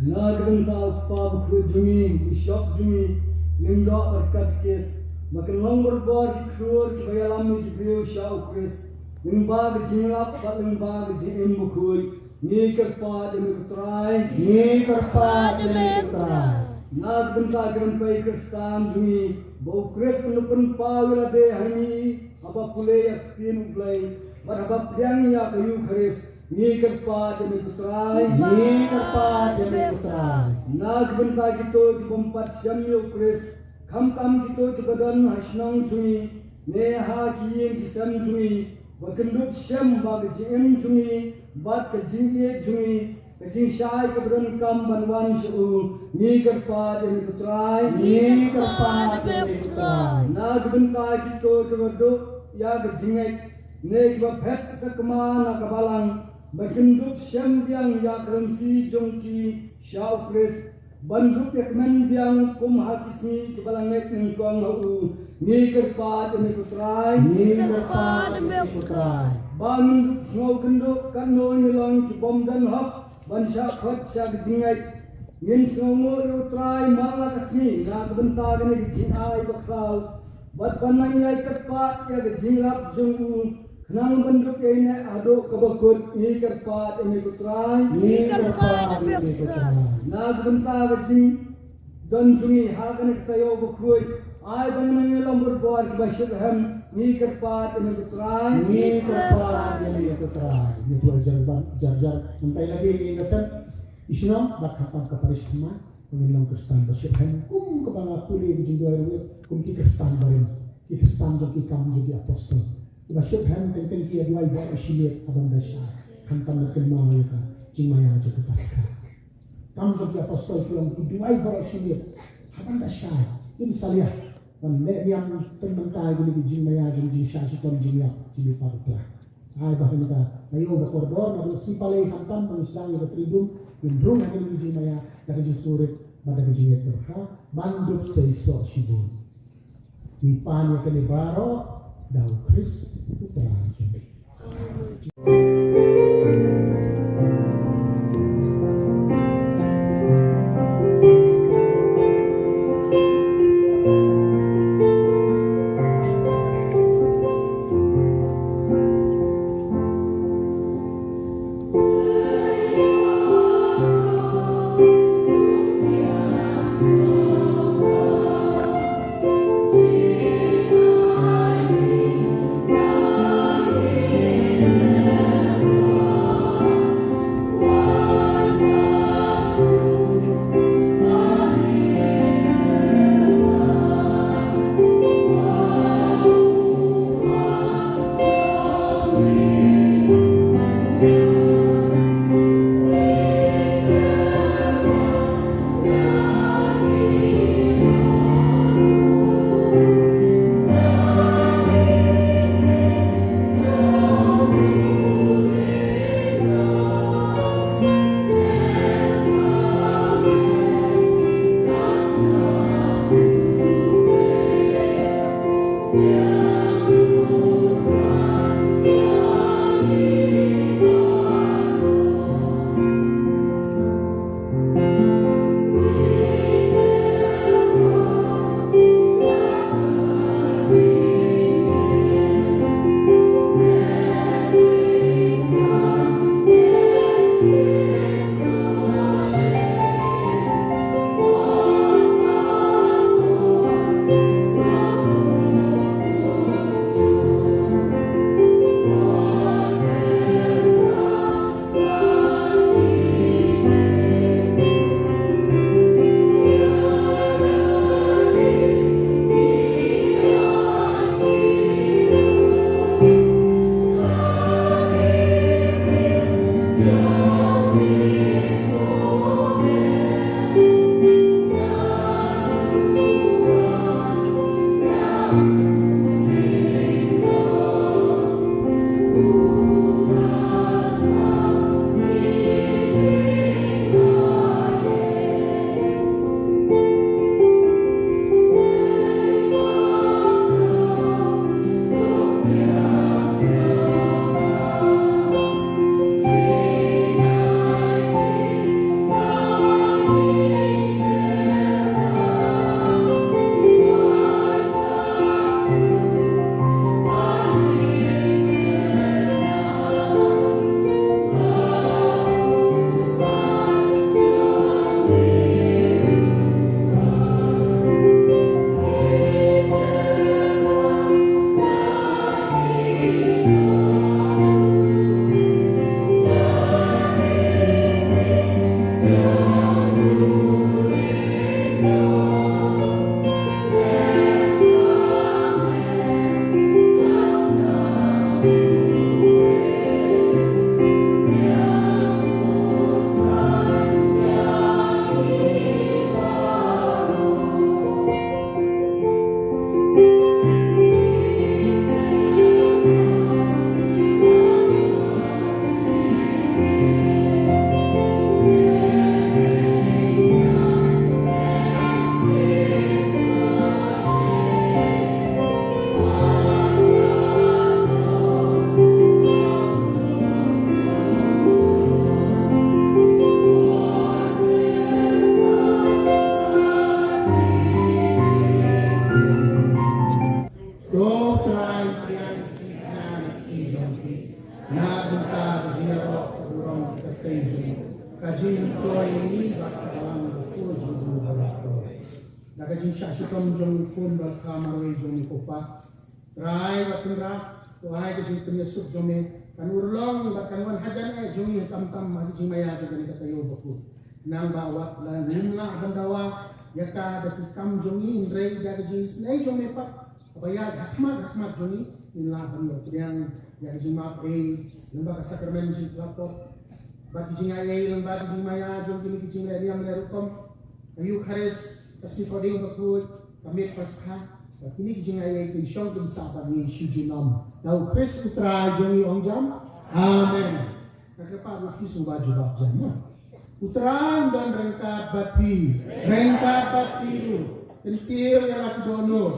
Na ka bynta u Kpa bakhuid jong ngi, u Bishop jong ngi, lyngdoh bad katekis, ba kin long barabor ki khlur kiba ïalam ïa ki briew sha u Khrist, lyngba ka jingïalap bad lyngba ka jingim bakhuid. Ngi kyrpad ïa me ko Trai. Ngi kyrpad ïa me ko Trai. Na ka bynta ki rympei Khristan jong ngi, ba u Khrist un pynpaw ïa lade ha ngi, haba pule ïa ka ktien U Blei bad haba pdiang ïa ka Eukharist. Ngi kyrpad ïa me ko Trai. Ngi kyrpad ïa me ko Trai. Na ka bynta kito ki bym pat shem ïa u Khrist, khamtam kito kiba don ha shnong jong ngi ne ha ki ïing ki sem jong ngi, ba kin dup shem ba ka jingim jong ngi bad ka jingïeit jong ngi, ka jingshai kaba donkam ban wan sha u. Ngi kyrpad ïa me ko Trai. Ngi kyrpad ïa me ko Trai. Na ka bynta kito kiba duh ïa ka jingngeit ne kiba phet sakma na ka balang, ba kin dup shem biang ïa ka rynti jong ki sha u Khrist, ban dup ïa kmen biang kum ha ki sngi kiba la ngeit nyngkong ha u. Ngi kyrpad ïa me ko Trai. Ngi kyrpad ïa me ko Trai. Ba ngin dup sngew kynduh katno ngi long ki bym don hok ban shah khot sha ka jingngeit. Ngin sngewnguh ïa u Trai man la ka sngi na ka bynta kane ka jingai bakhlaw, bad ban nang ïai kyrpad ïa ka jingïalap jong u, khnang ban dup ïa ine haduh kaba kut. Ngi kyrpad ïa me ko Trai. Ngi kyrpad ïa me ko Trai. Na ka bynta ka jingdon jong ngi ha kane ka taïew bakhuid, ai ba ngin nang ïalong barabor kiba shitrhem. Ngi kyrpad ïa me ko Trai. Ngi kyrpad ïa me ko Trai. Ngi tuai jar ban jar jar mynta ïa lade ngi ïa ka sem, i shnong bad khamtam ka parish thymmai, ba ngin long Khristan ba shitrhem kum kaba nga pule ka jingduwai ruh, kum ki Khristan barim, ki Khristan jong ki Kam jong ki Apostol, kiba shitrhem teng teng ki ïa duwai baroh shi miet ha ban da shai, khamtam ban kynmaw ïa ka jingmaïa jong ka Paskha. Kam jong ki Apostol ki long ki duwai baroh shi miet ha ban da shai, kim salia ban leh niam teng ban tai kine ki jingmaïa jong jingshah shitom jingïap jingïap. Ai ba ha kane ka taïew ba kordor, naduh sngi Palei khamtam ba ngin sdang ïa ka Triduum, ngin rung ha kine ki jingmaïa da ka jingsngewrit bad da ka jingïeit kyrkhu ban dup seisoh shibun. Ngi pan ïa kane baroh da u Khrist u Trai jong ngi. Jingshah shitom jong u khun bad ka marwei jong u, ko Pa. Trai bad Kynrad, to ai ka jingpynïasuk jong me kan urlong bad kan wan hajan eh jong ngi tam tam ha ka jingmaïa jong kane ka taïew bakhuid. Nang ba wat la ngim lah ban dawa ïa ka da ki kam jong ngi, hynrei da ka jingisynei jong me pat, kaba ïaid ha khmat ha khmat jong ngi, ngin lah ban ïoh pdiang ïa ka jingmap ei lyngba ka sakramen jingpyllait pop bad ki jingai ei lyngba ka jingmaïa jong kine ki jingleh niam leh rukom, ka Eukharist, ka Sngi Foding Bakhuid, ka Miet Paskha, bad kine ki jingai ei kin shong kin sah bad ngi shu junom. Da U Khrist U Trai jong ngi ong jam. Amen. Nga kyrpad ïa phi sngewbha jubab jam, mo. U Trai un don ryngkat bad phi. Ryngkat bad phi ruh. Kyntiew ïa la ki dohnud.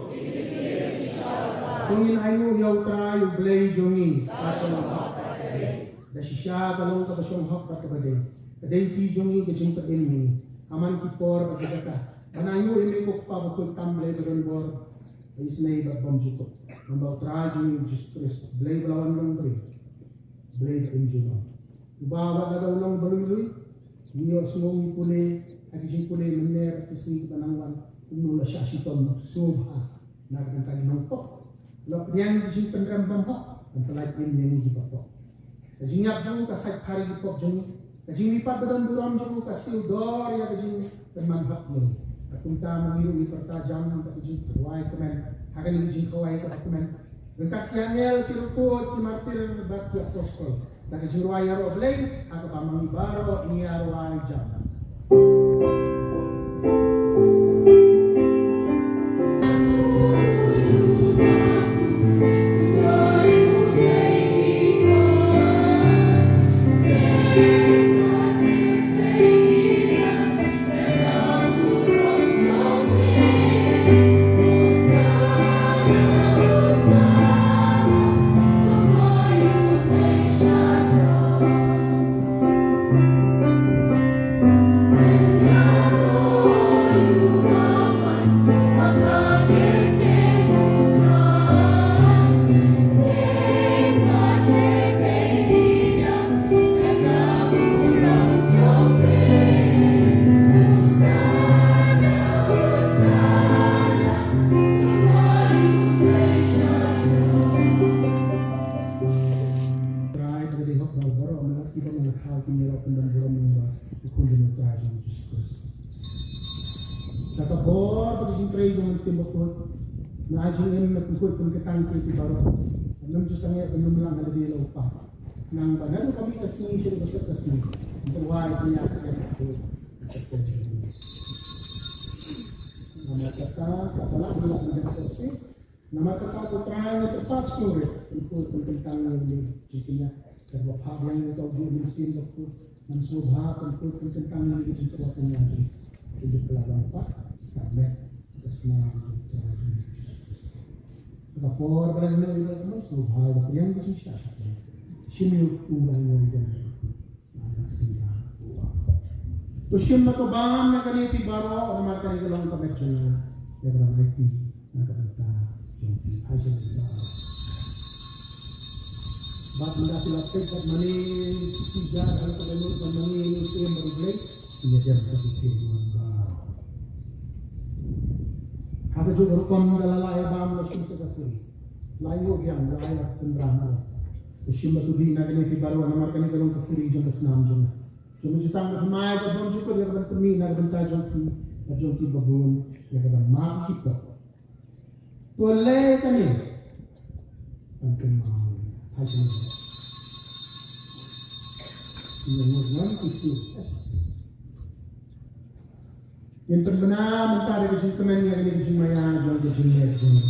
To ngin ainguh ïa U Trai U Blei jong ngi. Ka shong hok bad ka dei. Da shisha ka long kaba shong hok bad kaba dei. Ka dei phi jong ngi ka jingpynim ïa ngi ha man ki por bad ki jaka. Ban ainguh ïa me ko Kpa bakhuid, kam Blei ba don bor, ba isynei bad bymjukut. Namar ba U Trai jong ngi Jisu Khrist, Blei ba la wan long briew, Blei ba im junom, uba wat lada u long ba lui lui, ngi ïohsngew, ngi pule ha ki jingpule mynne bad ki sngi kiba nang wan kumno u la shah shitom sngewbha na ka bynta ki nongpop. La pdiang ki jingpynrem bymhok ban pyllait im ïa ngi kiba pop. Ka jingïap jong u ka sait phar ïa ki pop jong ngi. Ka jingmihpat ba don burom jong u ka siew dor ïa ka jingpynman hok jong ngi. Bad kumta ma ngi ruh ngi pyrta jam da ka jingrwai kmen ha kane ka jingkhawai kaba kmen ryngkat ki angel, ki riewkhuid, ki martir bad ki apostol, da ka jingrwai ïaroh Blei ha kaba ma ngi baroh ngi ïa rwai jam. Trai, ka dei hok ba baroh na ki ba na khaw ki ngi ruh pynban burom namar u Khun jong U Trai jong ngi Jisu Khrist. Da ka bor bad ka jingtrei jong U Mynsiem Bakhuid, na jingim na pynkhuid pynkyntang ïa ki baroh. Ym ju sangeh, ym lang ha lade la u Kpa. Nang ba naduh ka mih ka sngi shaduh ka set ka sngi, ngi pynwai pynïap ïa ka. Namar kata, kata la ngi la pynjah ka sngi. Namar kata ko Trai, nga kyrpad sngewrit, pynkhuid pynkyntang ïa une u jingpynïap, kaba phah biang ïa uta ujuh u Mynsiem Bakhuid, ngan sngewbha pynkhuid pynkyntang ïa une u jingpynïap jong ngi. Ki jingpynïap jong ngi pat, ka met ka snam jong U Trai jong ngi Jisu Khrist. Ka por ba la dei na ïa ka sngewbha ba pdiang ka jingshah. Shim ïa u, u la ïoh ïa ka. To shim na ka bam na kane phi baroh, namar kane ka long ka met jong nga, ïa ka ban aiti na ka bynta jong phi. Ai jong phi baroh. Bad mynta phi la peit bad mane, phi ja ka la ka lut bad mane, ïa ka em bad U Blei, ïa ka em sa phi phi wan baroh. Ha kajuh ka rukom da la la ïa bam la shim sa ka khuri. La ïoh biang, la ïa synran. To shim bad to dih na kane phi baroh, namar kane ka long ka khuri jong ka snam jong nga. Jong ka jutang ba thymmai bad bymjukut, ïa ka ban pynmih na ka bynta jong phi bad jong ki babun, ïa ka ban map ki pop. To leh kane ban kynmaw ïa nga. Ïa nga wan ki tu. Ngin pynbna mynta da ka jingkmen ïa kane ka jingmaïa jong ka jingleh jong ngi.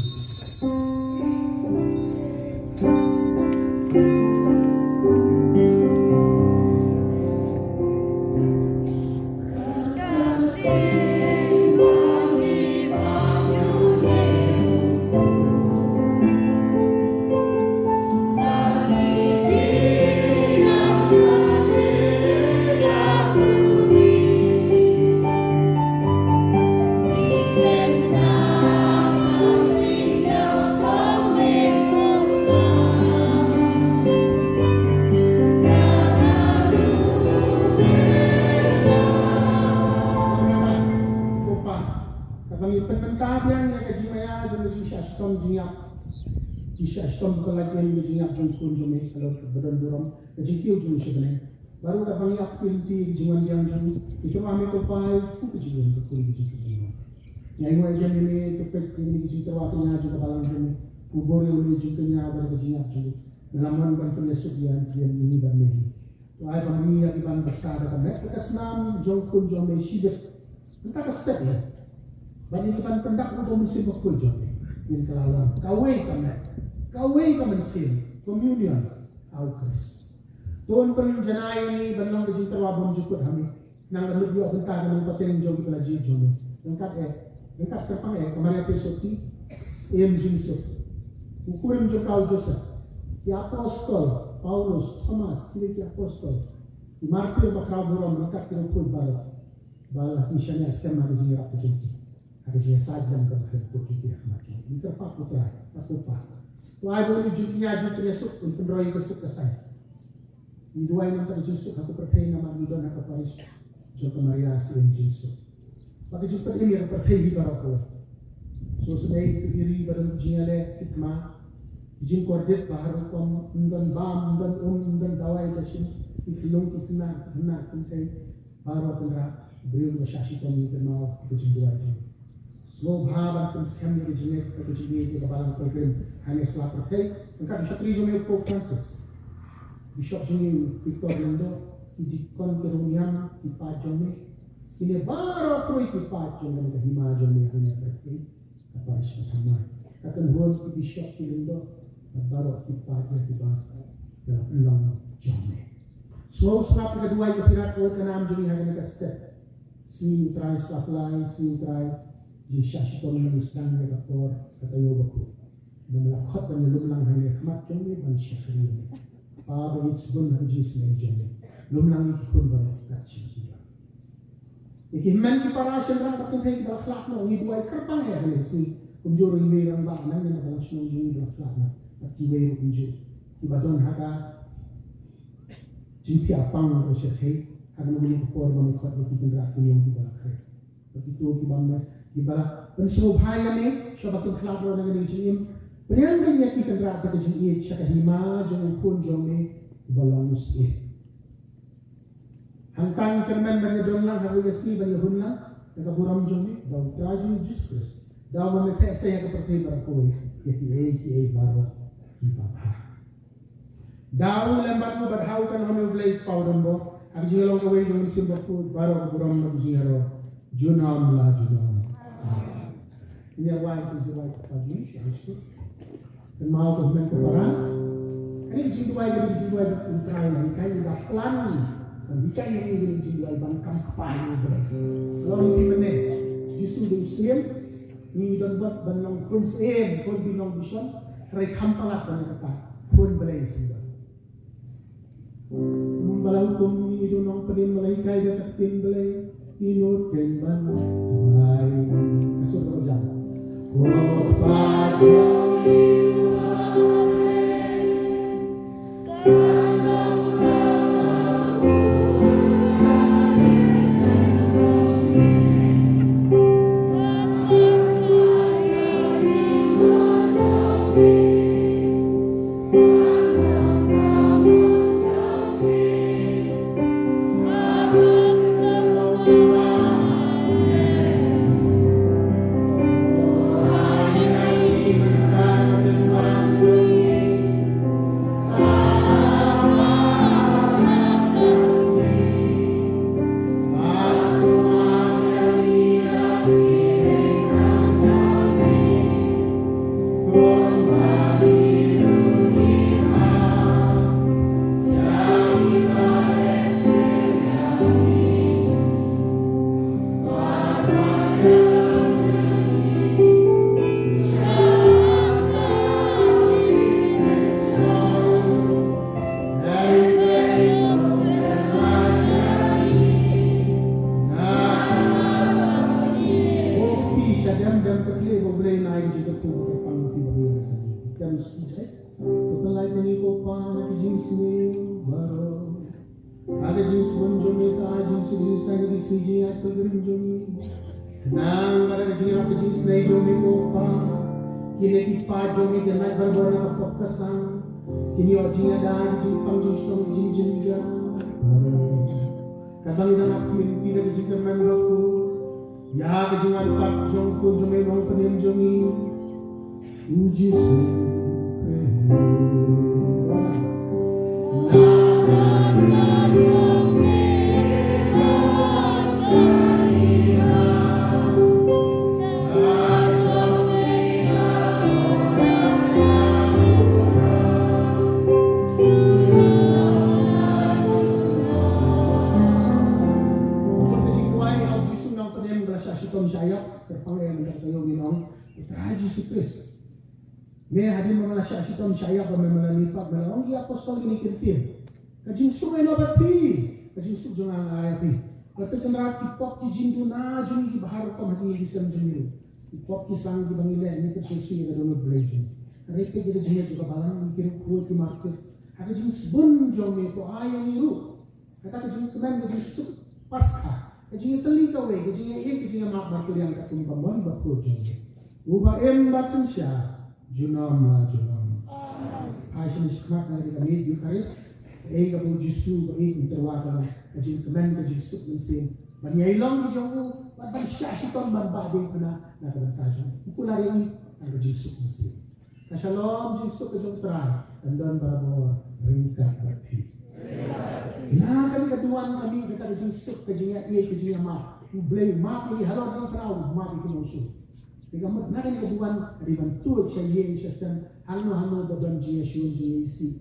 Mynta biang ïa ka jingmaïa jong ka jingshah shitom jingïap. Jingshah shitom ka la ïa ka jingïap jong u khun jong me, ka long ka ba don burom, ka jingkiew jong me sha bneng. Baroh kaba ngi ap ïa ka jingwan biang jong ngi, ngi kyrpad me ko Paul, ïa ka jingwan ka khun ka jingkiew jong ngi. Ngi ai nguh ïa me, ngi peit ïa ka jingtyrwa ka jingkñia jong ka balang jong me. Ko bor ïa u jingkñia bad ka jingïap jong ngi. Nga la mon ban pynïasuk ïa ngi bad me. To ai ba ngi ïa ki ban basa da ka met ka snam jong u khun jong me shibit. Mynta ka step ïa. Ba ngi ki ban pyndap u Mynsiem Bakhuid jong me. Ngin kylla long. Kawei ka met. Kawei ka mynsiem. Communion. Ha u Khrist. To un pynjanai ïa ngi ban long ka jingtyrwa bymjukut ha me. Nang ban ïoh bynta ka nongpateng jong ki ba la jied jong me. Ryngkat eh. Ryngkat kyrpang eh. Ka Maria Theisotti. Syiem jingsuk. U kurim jong ka u Joseph. Ki apostol. Paulus, Thomas, kine ki apostol. Ki martir ba khraw burom ryngkat ki riewkhuid baroh. Ba la pynshaniah skhem ha ka jingïarap ka jong ki. Ha ka jingïasaid lem kaba khlem kut jong ki ha khmat jong ki. Ngi kyrpad ko Trai, ha ko Pa. To ai ba u jingkñia jingpynïasuk un pynroi ïa ka suk ka saiñ. Ngi duwai namar ka jingsuk ha ka pyrthei namar ngi don ha ka parish jong ka Maria Syiem jingsuk. Ba ka jingpynim ïa ka pyrthei hi baroh kawei. Sngewsynei ïa ki ri ba don jingïaleh ki thma, ki jingkordit ba har rukom, ym don bam, ym don um, ym don dawai ba shim, ki khyllung ki khynnah, ki khynnah kynthei, baroh kynrad, briew ba shah shitom ngi kynmaw ïa ka jingduwai jong ngi. Sngewbha ban pynskhem ïa ka jingngeit bad ka jingïeit ïa ka balang pilgrim ha kane ka sla pyrthei. Ryngkat u shakri jong ngi u Pope Francis, Bishop jong ngi u Victor Lyngdoh, ki deacon ki rangïam, ki paid jong ngi. Kine baroh kawei ki paid jong ngi ha ka hima jong ngi ha kane ka pyrthei. Ka parish ka thymmai. Ka kynhun ki bishop ki lyngdoh. Bad baroh ki paid ïa kiba ka long jong ngi. Sngewsarap ïa ka duwai ka phirat ka wut ka nam jong ngi ha kane ka step. Sngi U Trai Slaplai, Sngi U Trai, jingshah shitom ngi sdang ïa ka por ka taïew bakhuid. Ba me la khot ban ïalum lang hangne ha khmat jong me ban shakri ïa me. Pa ba ïeit sbun ha ka jingsnei jong me. Lum lang ïa ki khun baroh kat shynrang. Ïa ki hynmen ki para shynrang bad kynthei kiba la khlad noh ngi duwai kyrpang eh ha kane ka sngi. Kumjuh ruh iwei i rangbah nangne na balang shnong jong ngi ba la khlad noh. Bad kiwei ruh kumjuh kiba don ha ka jingphiah pang ruh shyrkhei ha kane ka por ba me khot ïa ki kynrad ki nongïalam kiba la khreh. Bad kito kiba me, kiba la pynsngewbha ïa me, sha ba kin khlad ruh na kane ka jingim. Pynïaid ïa ki kynrad da ka jingïeit sha ka hima jong u Khun jong me uba long u Syiem. Hangta ngi kyrmen ban ïadon lang ha kawei ka sngi ban ïahun lang da ka burom jong me, da U Trai jong ngi U Jisu Khrist. Da uba me theh sei ha ka pyrthei baroh kawei ïa kiei kiei baroh kiba bha. Da u lem bad u, bad ha u kan ong U Blei Kpa u donbor, ha ka jinglong kawei jong U Mynsiem Bakhuid, baroh ka burom bad ka jingïaroh junom la junom. Amen. Ngi ïa wai, ngi ïa wai, Kpa Jisu, Jisu. Kynmaw ko hynmen ko para. Kane ka jingduwai, kane ka jingduwai ba U Trai u la hikai, u la plan ban hikai ïa ngi kane ka jingduwai ban kam kpa ïa U Blei. Long ïa ngi mynne, Jisu u dei u Syiem, ngi don bad ban long khun syiem, khun bynong bishon, hynrei kham palat ban ïa kata, khun Blei syndon. Kumba la hukum ïa u nongpynim, ba la hikai da ka ktien Blei, ki nud kein ban duwai. Ka sur kaba jam. Ko Pa jong ngi uba ha bneng, Ka jingsngewbha baroh. Ka jingsngewbha jong me, ka jingsngewbha jong me, ka jingsngewbha jong me, ka jingsngewbha jong me. Nang baroh. Jingïarap ka jingsnei jong me ko Pa. Kine ki paid jong me ki nai barabor na ka pop ka sang. Kin ïoh jingïada, jingpang jingshong, jingjynjar. Katba ngi dang ap kmen ïa ka jingkyrmen baroh. Ïa ka jingwan pat jong u Khun jong me Nongpynim jong ngi, u Jisu Khrist. Bun ka jingduwai ha u Jisu Nongpynim ba la shah shitom shah ïap, kyrpang ïa mynta ka taïew ngi ong, u Trai Jisu Khrist. Me hadien ba me la shah shitom shah ïap, ba me la mih pat, me la ong ïa ki apostol, kine ki ktien. Ka jingsuk ïa nga bad phi, ka jingsuk jong nga nga ai ïa phi. Bad te Kynrad, ki pop ki jingduna jong ngi kiba har rukom ha ki sem jong ngi ruh. Ki pop ki sang kiba ngi leh, ngi kut sngewsih ïa ka dohnud Blei jong ngi. Hynrei peit ïa ka jingngeit jong ka balang, ngi ki ruh khuid ki martyr. Ha ka jingsbun jong me to ai ïa ngi ruh kata ka jingkmen, ka jingsuk Paskha, ka jingïatylli kawei, ka jingïaieit, ka jingïamap markylliang katkum ka mon bakhuid jong me, uba im bad synshar junom la junom. Phai sha ngi shakhmat na ka bynta ka Eucharist. Kaei kaba u Jisu ba ïeit, ngi tyrwa ka long ka jingkmen, ka jingsuk mynsiem, ban ïai long ki jong u, bad ban shah shitom, ban bah biang khnang na ka bynta jong u. U kular ïa ngi na ka jingsuk mynsiem. Ka shalom jingsuk ka jong u Trai kan don barabor ryngkat bad phi. Na kane ka duwan ka mih kata ka jingsuk, ka jingïaieit, ka jingïamap. U Blei u map ïa ngi halor jong u Trai, u map ïa ki nongshun. Te ka mut na kane ka duwan ka dei ban tuid sha ïing sha sem, hangno hangno ba don jingïashun jingïaisih.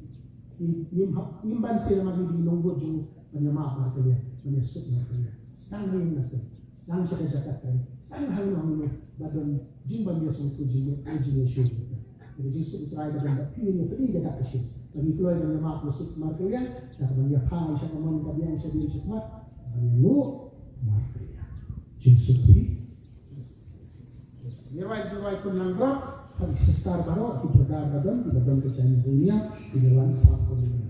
Ngim hap, ngim banse namar ngi dei ki nongbud jong u ban ïamap markylliang, ban ïasuk markylliang. Sdang ha ïing ha sem, sdang sha ka jaka kai, sdang hangno hangno ba don jingbym ïasngewthuh, jingmut, jingïashun. Ka jingsuk u Trai ka don bad phi, ïa phi ka dak ka shin. Ba ngi kloi ban ïamap ïasuk markylliang, da kaba ngi ïaphai sha ka mon ka biang, sha dien shakhmat, ban ïanguh markylliang. Jingsuk phi. Ngi rwai, ngi rwai khun langbrot, ha ki sister baroh, ki brother ba don, kiba don ka jaiñ dunia, ki wan sah khun langbrot.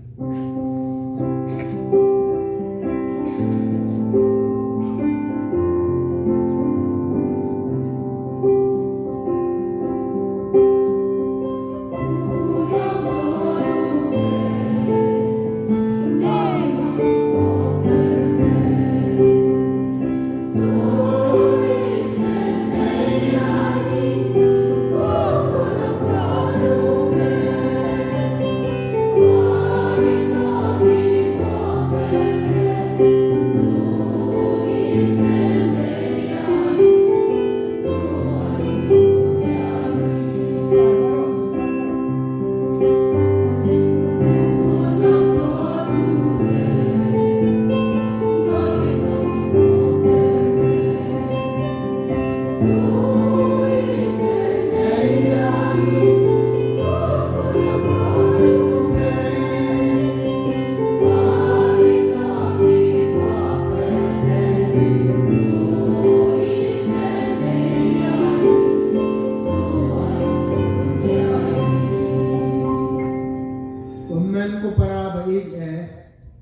Kumne ko para ba ïeit, eh,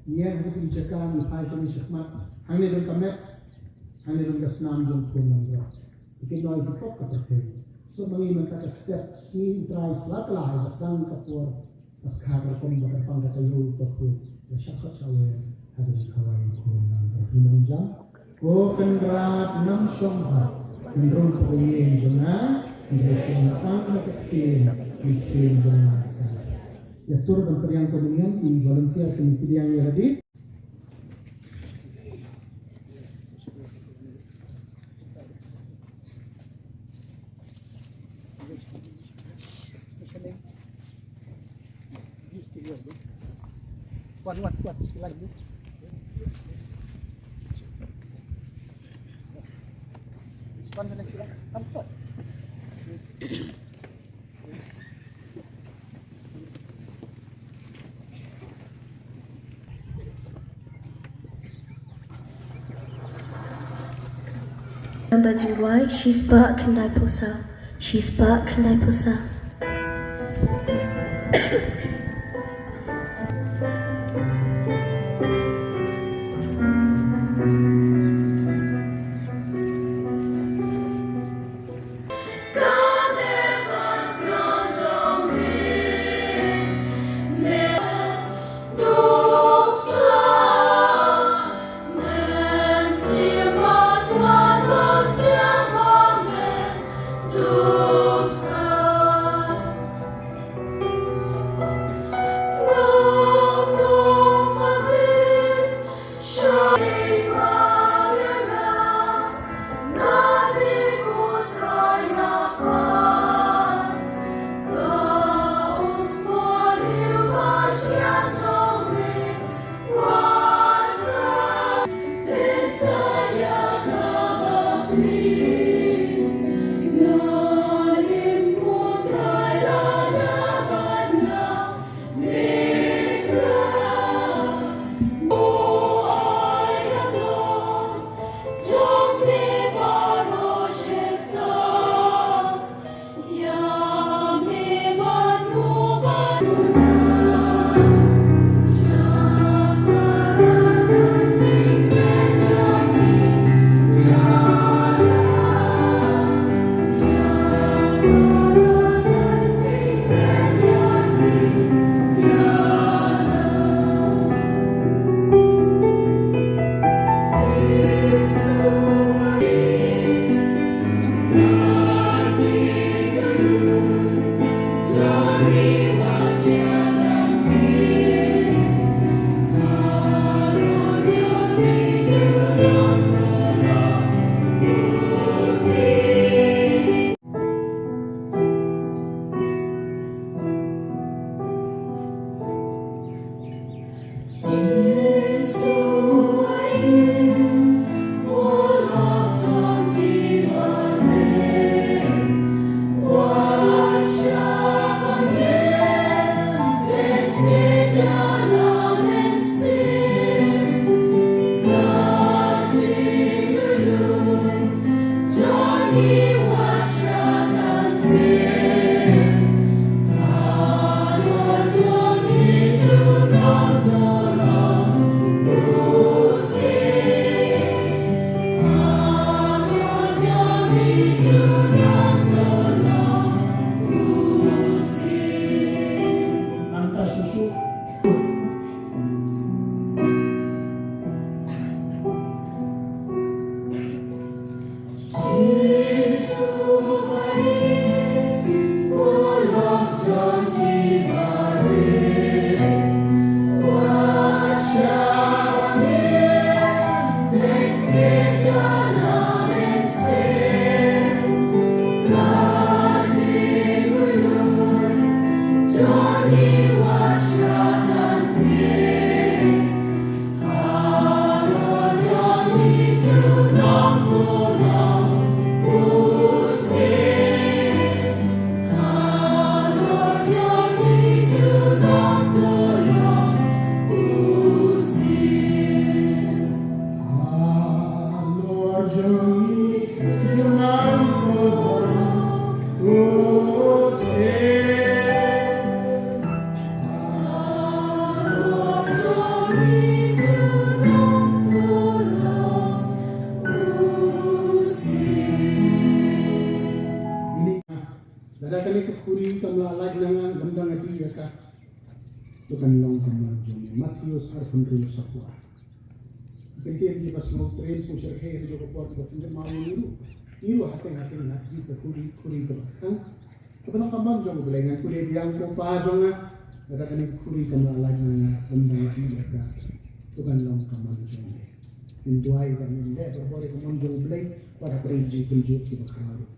ngi ïa ha kata ka jaka ngi phai sha ngi shakhmat. Hangne don ka met, hangne don ka snam jong khun langbrot. Ki kynnoh ïa ki pop ka pyrthei. Suk ma ngi mynta ka step sngi U Trai, sla ka la ai ba sdang ka por Paskha ka rukom ba kyrpang ka taïew ka khuid, ba shah khot shah wer ha ka jingkhawai khun langbrot. Ngi nang jam. Ko Kynrad, nang shong ha, nang rung ha ka ïing jong nga, nang rung ha ka ktien mynsiem jong nga. Ïa tur ban pdiang komunion, i volunteer kin pdiang ïa lade. Wan, wan, wan, sila dulu. Wan, sila, sila. Wan, wan. Namba jingduwai, shispah khyndai phew saw. Shispah khyndai phew saw. Lada kane ka khuri kam lah lait na nga, lymda nga dih ïa ka, to kan long ka mon jong me. Mathaios arphew hynriew, saw phew ar. Ki ktien kiba sngewtriem sngewsyrkhei ha kajuh ka por kiba pynkynmaw ïa ngi ruh. Ngi ruh hateng hateng ngi dih ka khuri, khuri kaba khatduh, kaba long ka mon jong U Blei. Ngan pule biang, ko Pa jong nga, lada kane ka khuri kam lah lait na nga, lymda nga dih ïa ka, to kan long ka mon jong me. Ngin duwai ba ngin leh barabor ïa ka mon jong U Blei, wat hapdeng ki jingtynjuh kiba khraw ruh.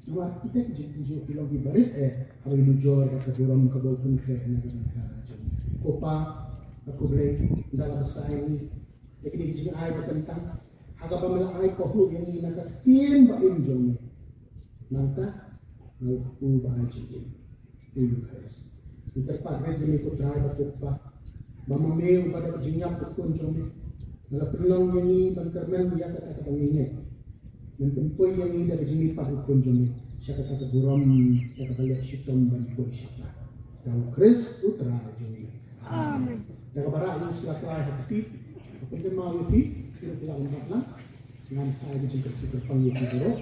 Namar kita ki jingtynjuh ki long kiba rit eh haba ngi nujor ïa ka burom kaba u pynkhreh na ka bynta jong ngi. Ko Pa, ko Blei, ynda la bsa ïa ngi ïa kine ki jingai ba kyntang, ha kaba me la ai pahuh ïa ngi na ka ktien ba im jong me. Nangta nga u kpu ba ai jingim, u Ïukharist. Ngi kyrpad rit ïa me ko Trai bad ko Kpa, ba ma me uba dei ka jingïap ka khun jong me, me la pynlong ïa ngi ban kyrmen ïa kata kaba ngi ngeit. Men pynpoi ïa ngi da ka jingmihpat u Khun jong me sha kata ka burom, da kaba leh shitom ban poi shakhmat. Da u Khrist u Trai jong ngi. Amen. Da kaba rah ïa u sla Trai ha ka kti, ka pynkynmaw ïa phi, phi ruh phi lah ban bat lang. Ngan sa ai ka jingkyrkhu kyrpang ïa phi baroh.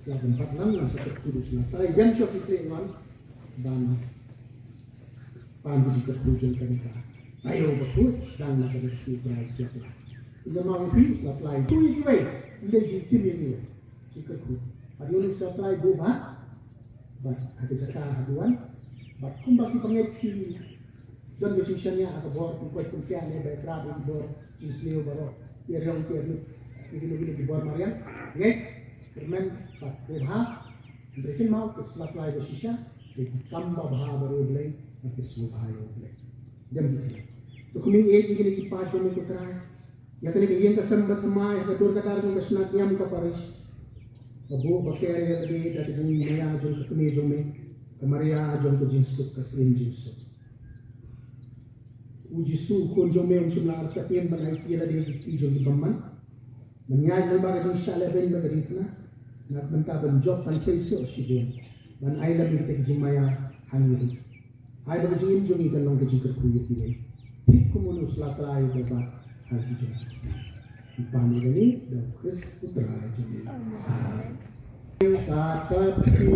Phi lah ban bat lang, ngan sa kyrkhu da u sla Trai. Ïeng sha phi, phi wan ban pan ka jingkyrkhu jong kane ka taïew bakhuid, sdang na ka sngi u Trai sla Trai. Ynda ma u phi u sla Trai, tu ïa kiwei, ynda jingtim ïa kiwei. Jingkyrkhu. Bad ïa u sla Trai buh bha. Bad ha ka jaka ha duwan. Bad kumba ki bangeit ki don ka jingshaniah ha ka bor, kum koit kum kiad ne ba ïa krap ïa ki bor jingsniew baroh. Ïa riong ïa lut. Ïa kino kino ki bor mariang. Ngeit, kyrmen, bad buh bha. Hynrei kynmaw, ka sla Trai ba shisha, ka kam ba bha baroh U Blei, bad ka sngewbha ïa U Blei. Dei hi. To kmie ïeit ïa kine ki paid jong me ko Trai. Ïa kane ka ïing ka sem ba thymmai, ha ka dur ka dar jong ka shnat niam ka parish. Ka buh ba ker ïa lade da ka jingmaïa jong ka kmie jong me, ka Maria jong ka jingsuk ka sien jingsuk. U Jisu u khun jong me un shim la ar ka tien ban aiti ïa lade ki kti jong ki bymman. Ban ïaid lyngba ka jingshah lehbeiñ bad ka jingkynnoh na ka bynta ban jop ban seisoh shibun ban ai lem ïa ka jingmaïa ha ngi ruh. Ai ba ka jingim jong ngi kan long ka jingkyrkhu ïa kiwei. Thik kum u sla trai ba bat ha ki jong ngi. Ngi pan ïa kane da u Khrist u Trai jong ngi. Amen. Ka pat ki.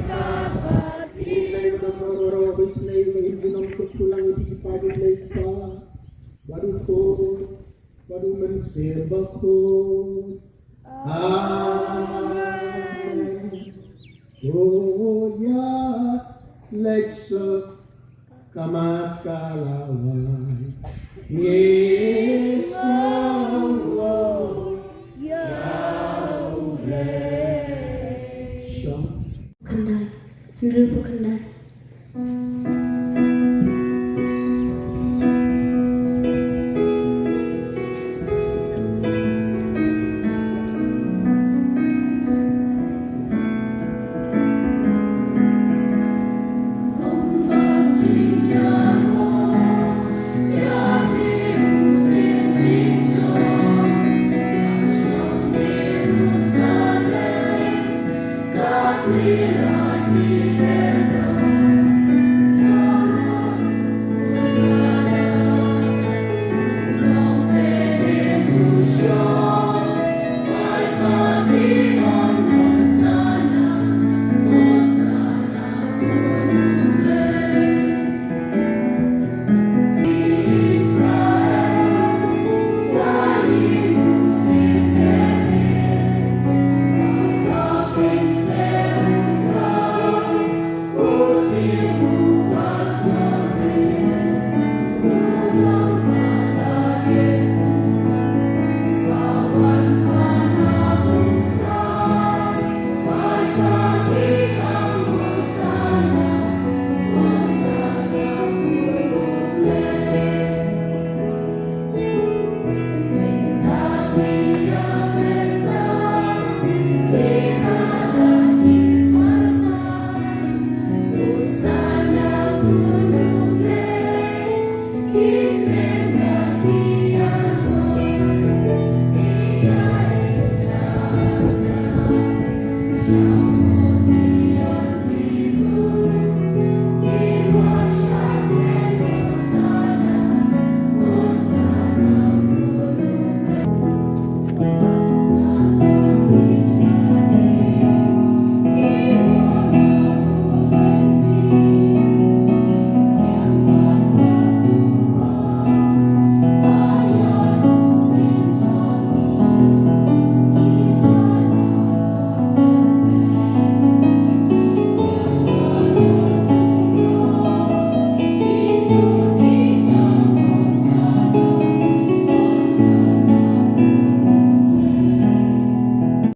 Ka pat ki. Lei ba ka ro ro ba isnei ba in jinong kut kulang ïa ki pa jong lei pa. Bad u Khun bad u Mynsiem Bakhuid. Amen. O ïa leit suk ka Mass ka la wai. Ngi sngewbha ïa u Blei. Shong. Khyndai. Hynriew phew khyndai.